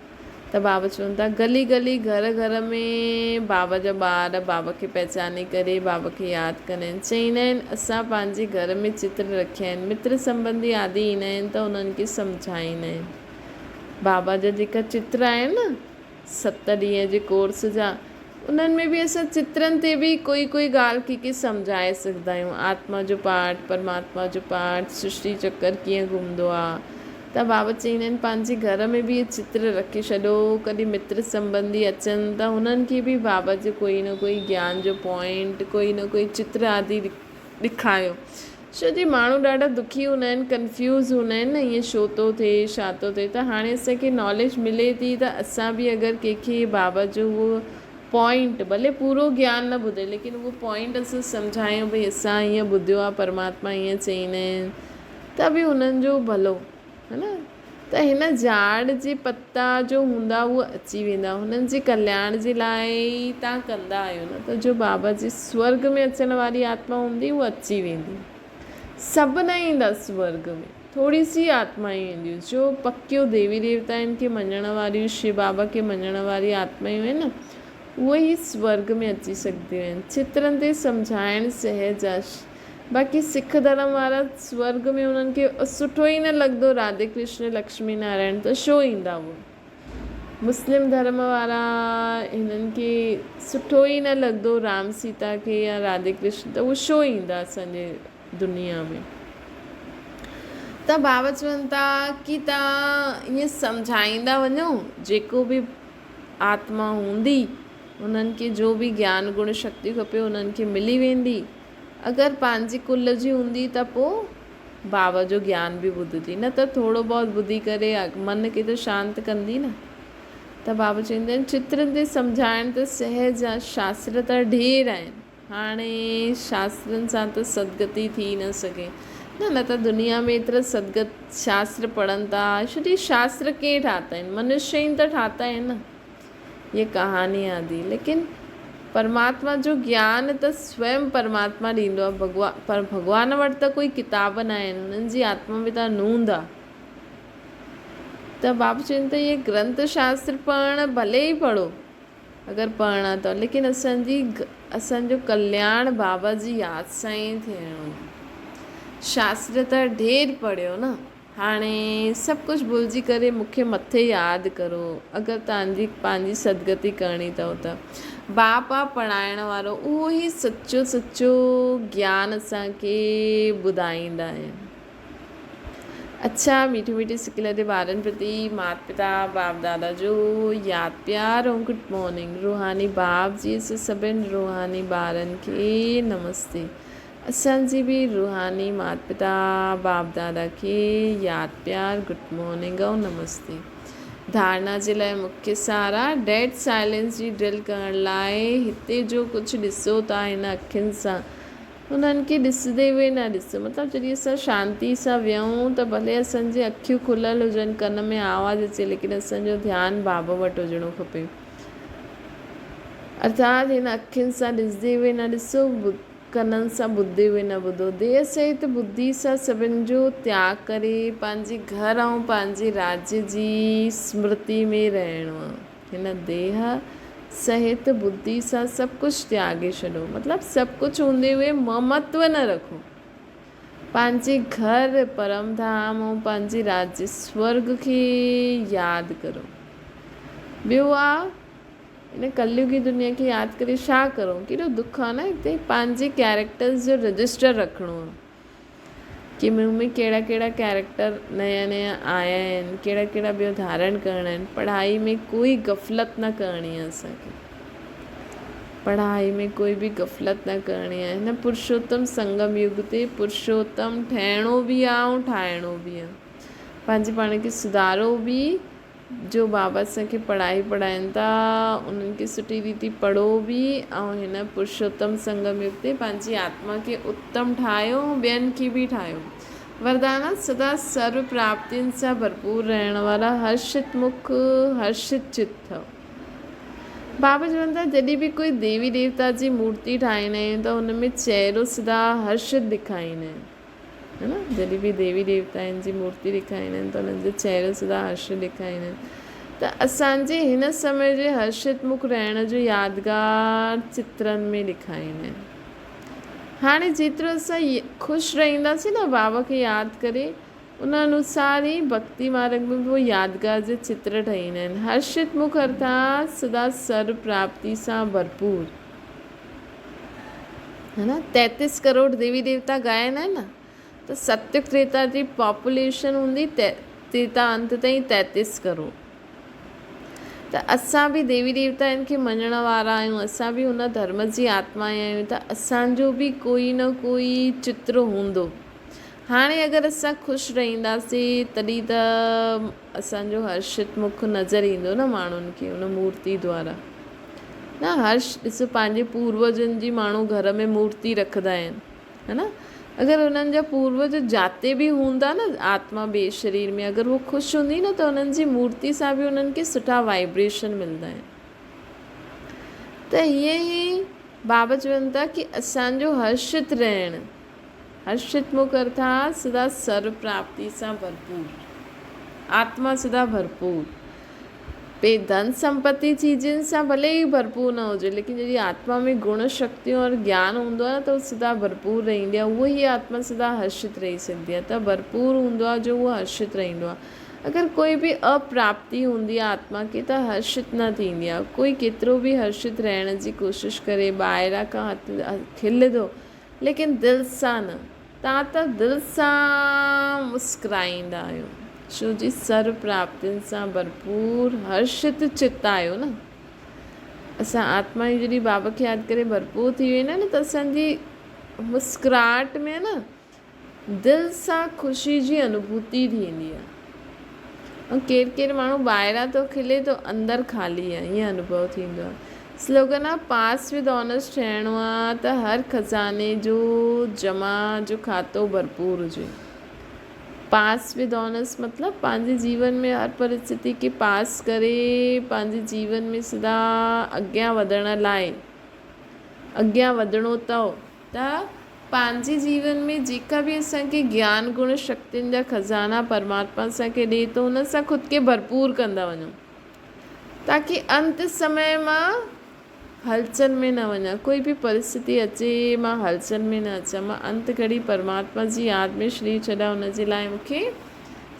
ته بابا چون ٿا گلي گلي گهر گهر ۾ بابا جا ٻار بابا کي پهچاني ڪري بابا کي ياد ڪندا آهن چئيندا آهن اسان پنهنجي گهر ۾ چتر رکيا آهن متر سنبنڌي آدي ايندا آهن ته انهن کي سمجهائيندا آهن بابا جا جيڪا چتر آهن نه ست ڏينهن جي ڪورس جا انهن ۾ به اسان چترن تي به ڪوئي ڪوئي ڳالهه ڪي ڪي سمجهائي سگهندا آهيون آتما جو پارٽ پرماتما جو پارٽ سرشٽي چڪر ڪيئن گهمندو آهي ته بابا چئيندا آهن پنهنجي گهر ۾ به اهي چتر رکي ڇڏو ڪڏهن متر سنبنڌي اچن ته هنن کي به بابا جو ڪوئي نه ڪوئي گيان جو پوائنٽ ڪوئي نه ڪوئي چتر آدي ڏکايو ڇو جي ماڻهو ڏاڍا دکي هوندا آهن ڪنفيوز هوندا آهن نه ائين ڇو ٿو ٿئي ڇا ٿو ٿئي ته هاڻي اسان کي ناليج ملي ٿي ته اسان به اگر ڪنهن کي بابا جو اهو پوائنٽ ڀلي پورو گيان نه ٻڌي ليڪن اهو پوائنٽ اسان سمجهايون ڀئي اسان ائين ٻڌيو آهي پرماتما ائين چئيندا آهن ته به هنن جو ڀلو ها نه ته هن جهاڙ جي پتا جو هوندا هو اچي ويندا هنن جي ڪلياڻ جي لاء ئي تان ڪندا آهيو نه ته جو بابا جي سورڳ ۾ اچڻ واري آتما هوندي هو اچي ويندي سڀ نه ايندا سورڳ ۾ ٿوري سي آتمائون اينديون جو پڪيو ديوي ديوتائن کي مڃڻ واريون شو بابا کي مڃڻ واري آتمائون آهن نه اهي ئي سورڳ ۾ اچي سگهنديون آهن چترن تي سمجهائڻ سهج آ باقي سک ڌرم وارا سورڳ ۾ انهن کي سٺو ئي نه لڳندو راڌي ڪرشن لڪشمي نارائڻ ته شو ايندا اهي مسلم ڌرم وارا هنن کي سٺو ئي نه لڳندو رام سيتا کي يا راڌي ڪرشن ته اهي شو ايندا اسان جي دنيا ۾ ته بابا چون ٿا ڪي تان ائين سمجهائيندا وڃو جيڪو به آتما هوندي انهن کي جو به گيان گڻ شڪتي کپي انهن کي ملي ويندي اگر پنهنجي ڪل جي هوندي ته پوء بابا جو گيان به ٻڌندي نه ته ٿورو بهت ٻڌي ڪري من کي ته شانت ڪندي نه. ته بابا چوندا آهن چترن تي سمجهائڻ ته سهج آ شاستر ته ڍير آهن هاڻي شاسترن سان ته سدگتي ٿي نه سگهي نه نه ته دنيا ۾ ايترا سدگت شاستر پڙهن ٿا ڇو جي شاستر ڪنهن ٺاتا آهن منشيه ئي ته ٺاتا آهن نه. يه ڪهاني آدي ليڪن پرماتما جو گيان ته سويم پرماتما ڏيندو آهي ڀڳوان پر ڀڳوان وٽ ته ڪوئي ڪتاب نه آهن انهن جي آتما ۾ ته نوند آهي ته بابا چون ٿا يه گرنٿ شاستر پڙهڻ ڀلي ئي پڙهو اگر پڙهڻا اٿو ليڪن اسان جي اسان جو ڪلياڻ بابا جي ياد سان ئي ٿيڻو آهي شاستر ته ڍير پڙهيو نه. هاڻي سڀ ڪجهه ڀلجي ڪري مون کي مٿي ياد ڪرو، اگر توهان جي پنهنجي سدگتي ڪرڻي اٿو ته. باپ آ پڙهائڻ وارو، اهو ئي سچو سچو گيان اسان کي ٻڌائيندا آهن. اڇا ميٺي ميٺي سڪيلڌي ٻارن پرتي مات پتا باپ دادا جو ياد پيار ۽ گڊ مارننگ روحاني باپ جي اسان سڀن روحاني ٻارن کي نمستي اسان جي به روحاني مات پتا باپ دادا کي ياد پيار گڊ مارننگ ۽ نمستي ڌارنا جي لاء مکيه سارا ڊيڊ سائلنس جي ڊرل ڪرڻ لاء هتي جو ڪجهه ڏسو ٿا هن اکين سان انهن کي ڏسندي اهي نه ڏس. مطلب جڏهن اسان شانتي سان ويهون ته ڀلي اسان جي اکيون کليل هجن، ڪن ۾ آواز اچي ليڪن اسان جو ڌيان بابا وٽ هجڻو کپي. ارٿات هن اکين سان ڏسندي اهي نه ڏسو، ڪنن سان ٻڌندي اهي نه ٻڌو. ديهه سهت ٻڌي سان سڀن جو تياڳ ڪري پنهنجي گهر ۽ پنهنجي راجيه جي سمرتي ۾ رهڻو آهي. هن ديهه سهت ٻڌي سان سڀ ڪجهه تياڳي ڇڏو. مطلب سڀ ڪجهه هوندي هوئي ممتو نه رکو. پنهنجي گهر، پرم ڌام ۽ پنهنجي راجيه سورڳ کي ياد ڪرو. ٻيو آ هن ڪليوگي دنيا کي ياد ڪري ڇا ڪرون؟ ڪيڏو دک آ نه هتي پنهنجي ڪيريڪٽرز جو رجسٽر رکڻو آ. ڪي مون ۾ ڪهڙا ڪهڙا ڪيريڪٽر نيا نيا آيا آهن، ڪهڙا ڪهڙا ٻيو ڌارڻ ڪرڻا آهن، پڙهائي ۾ ڪوئي غفلت نه ڪرڻي آهي اسان کي، پڙهائي ۾ ڪوئي به غفلت نه ڪرڻي آهي، هن پرشوتم سنگم يگ تي پرشوتم ٺهڻو به آهي ۽ ٺاهڻو به آهي، پنهنجي پاڻ کي سڌارو به جو بابا اسان کي پڙهائي پڙهائين ٿا انهن کي سٺي ريتي پڙهو به ۽ هن پرشوتم سنگم يگ تي پنهنجي آتما کي اتم ٺاهيو ۽ ٻين کي به ٺاهيو. وردان، سدا سرو پراپتين سان ڀرپور رهڻ وارا هرشت مک هرشت چت ٿئو. بابا چون ٿا جڏهن به ڪوئي ديوي ديوتا جي مورتي ٺاهيندا آهيون ته ان ۾ چهرو سدا هرشت ڏيکاريندا آهن. ها نه جڏهن به ديوي ديوتائن جي مورتي ڏيکاريندا آهن ته انهن جو چهرو سدا هرشت ڏيکاريندا آهن ته اسان جي هن سمي جي هرشت مک رهڻ جو يادگار چترن ۾ ڏيکاريندا آهن هاڻي جيترو اسان خوش رهنداسين نه بابا کي ياد ڪري ان انوسار ئي ڀڳتي مارڳ ۾ به يادگار جا چتر ٺهيندا آهن هرشت مک ارٿات سدا سر پراپتي سان ڀرپور ها نه تيتيس ڪروڙ ديوي ديوتا ڳائن آهن نه ته ستيگ تريتا جي پاپوليشن هوندي تريتا انت تائين تيتيس ڪروڙ ته اسان به ديوي ديوتائن کي مڃڻ وارا آهيون اسان به هن ڌرم جي آتما آهيون ته اسانجو به ڪوئي نه ڪوئي چتر هوندو هاڻي اگر اسان خوش رهنداسين تڏهن ته اسانجو هرشت مک نظر ايندو نه ماڻهن کي ان مورتي دوارا نه هرش ڏسو پنهنجي پوروجن جي ماڻهو گهر ۾ مورتي رکندا آهن ها نه اگر انهن جا پوروج جاتي به هوندا نه آتما بي شرير ۾ اگر هو خوش هوندي نه ته انهن جي مورتي سان به انهن کي سٺا وائبريشن ملندا آهن ته هيئن ئي بابا چون ٿا ڪي اسانجو هرشت رهڻ هرشت مک ارٿات سدا سرو پراپتي سان ڀرپور آتما سدا ڀرپور پي ڌن سمپتي چيزن سان ڀلي ئي ڀرپور نه هجي ليڪن جڏهن آتما ۾ گڻ شڪتيون اور گيان هوندو آهي نه ته هو سدا ڀرپور رهندي آهي اهو ئي آتما سدا هرشت رهي سگهندي آهي ته ڀرپور هوندو آهي جو اهو هرشت رهندو آهي اگر ڪوئي به اپراپتي هوندي آهي آتما کي ته هرشت نه ٿيندي آهي ڪوئي ڪيترو به هرشت رهڻ جي ڪوشش ڪري ٻاهران کان هٿ کلندو ليڪن دل سان نه. توهان ته دل سان مسڪرائيندا آهيو، ڇو جي سرو پراپتين سان ڀرپور هرشت چت آهيو نه. اسان آتمائون جڏهن بابا کي ياد ڪري ڀرپور ٿي ويندا آهيون نه ته اسان جي مسڪراهٽ ۾ نه دل سان خوشي جي انوڀوتي ٿيندي آهي. ۽ ڪير ڪير ماڻهو ٻاهران ٿو کلي ته اندر خالي آهي ائين انوڀو ٿيندو آهي. سلوگن آ پاس ود آنرس ٺهڻو آ ته هر خزاني جو جمع جو کاتو ڀرپور هجي. پاس ود آنرس مطلب پنهنجي جيون ۾ هر پرسٿتي کي پاس ڪري پنهنجي جيون ۾ سدا اڳيان وڌڻ لاء اڳيان وڌڻو اٿو ته پنهنجي جيون ۾ جيڪا به اسان کي گيان گڻ شڪتين جا خزانا پرماتما اسان کي ڏئي ٿو ان سان خود کي ڀرپور ڪندا وڃون تاڪي انت سمي مان هلچل ۾ نه وڃان ڪوئي به پرسٿتي اچي مان هلچل ۾ نه اچان مان انت گهڙي پرماتما جي ياد ۾ شرير ڇڏان ان جي لاء مون کي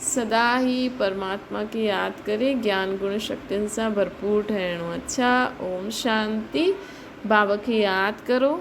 سدا ئي پرماتما کي ياد ڪري گيان گڻ شڪتين سان ڀرپور ٺهڻو. اڇا اوم شانتي. بابا کي ياد ڪرو.